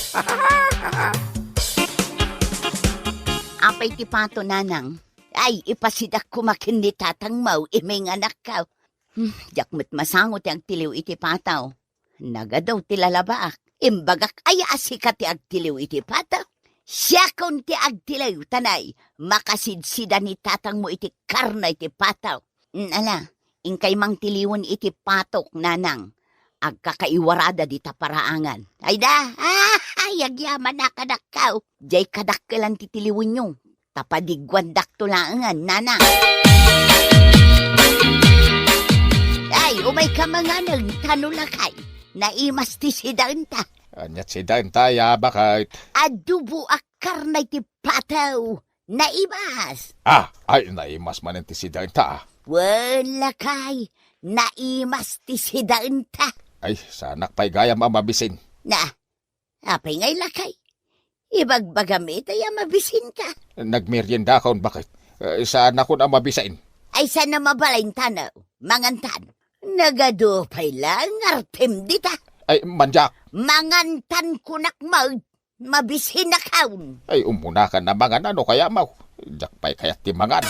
Apay ti pato, nanang? Ay, ipasidak koma ken ni tatangmo, iminganakko. Hmm, diak met masango ti agtiliw iti pato. Nagadu ti lalabaak. Imbagak aya a sika ti agtiliw iti pato? Siakon ti agtiliw, ta nay, makasidsida ni tatangmo iti karne ti pato. Hmm, ala, inkay mangtiliwen iti patok, nanang. Agkakaiwarada dita paraangan. Ay da, ah, ay, agyaman a kadakkaw. Jay kadakkelan ti tiliwenyo. Ta padigguandakto laengen, nanang. Ay, umayka manganen, ta no lakay. Naimas ti sidaenta. Ania't sidaenta, ya, baket? Adobo a karne ti pato. Naimas. Ah, ay, naimas manen ti sidaenta, ah. Wen, lakay. Naimas ti sidaenta. Ay, saanak pay gayam a mabisin. Na, apay ngay lakay? Ibagbagam ita ya mabisinka. Nagmeriendakon, baket? Eh, saanakon a mabisin. Ay, saan a mabalin, Tanaw? Mangantan. Nagadu pay lang nga artem dita. Ay, mandiak. Mangantan kunak, mag-, mabisinakon. Ay, umunakan a mangan, ano kaya, maw? Diak pay kayat ti mangan.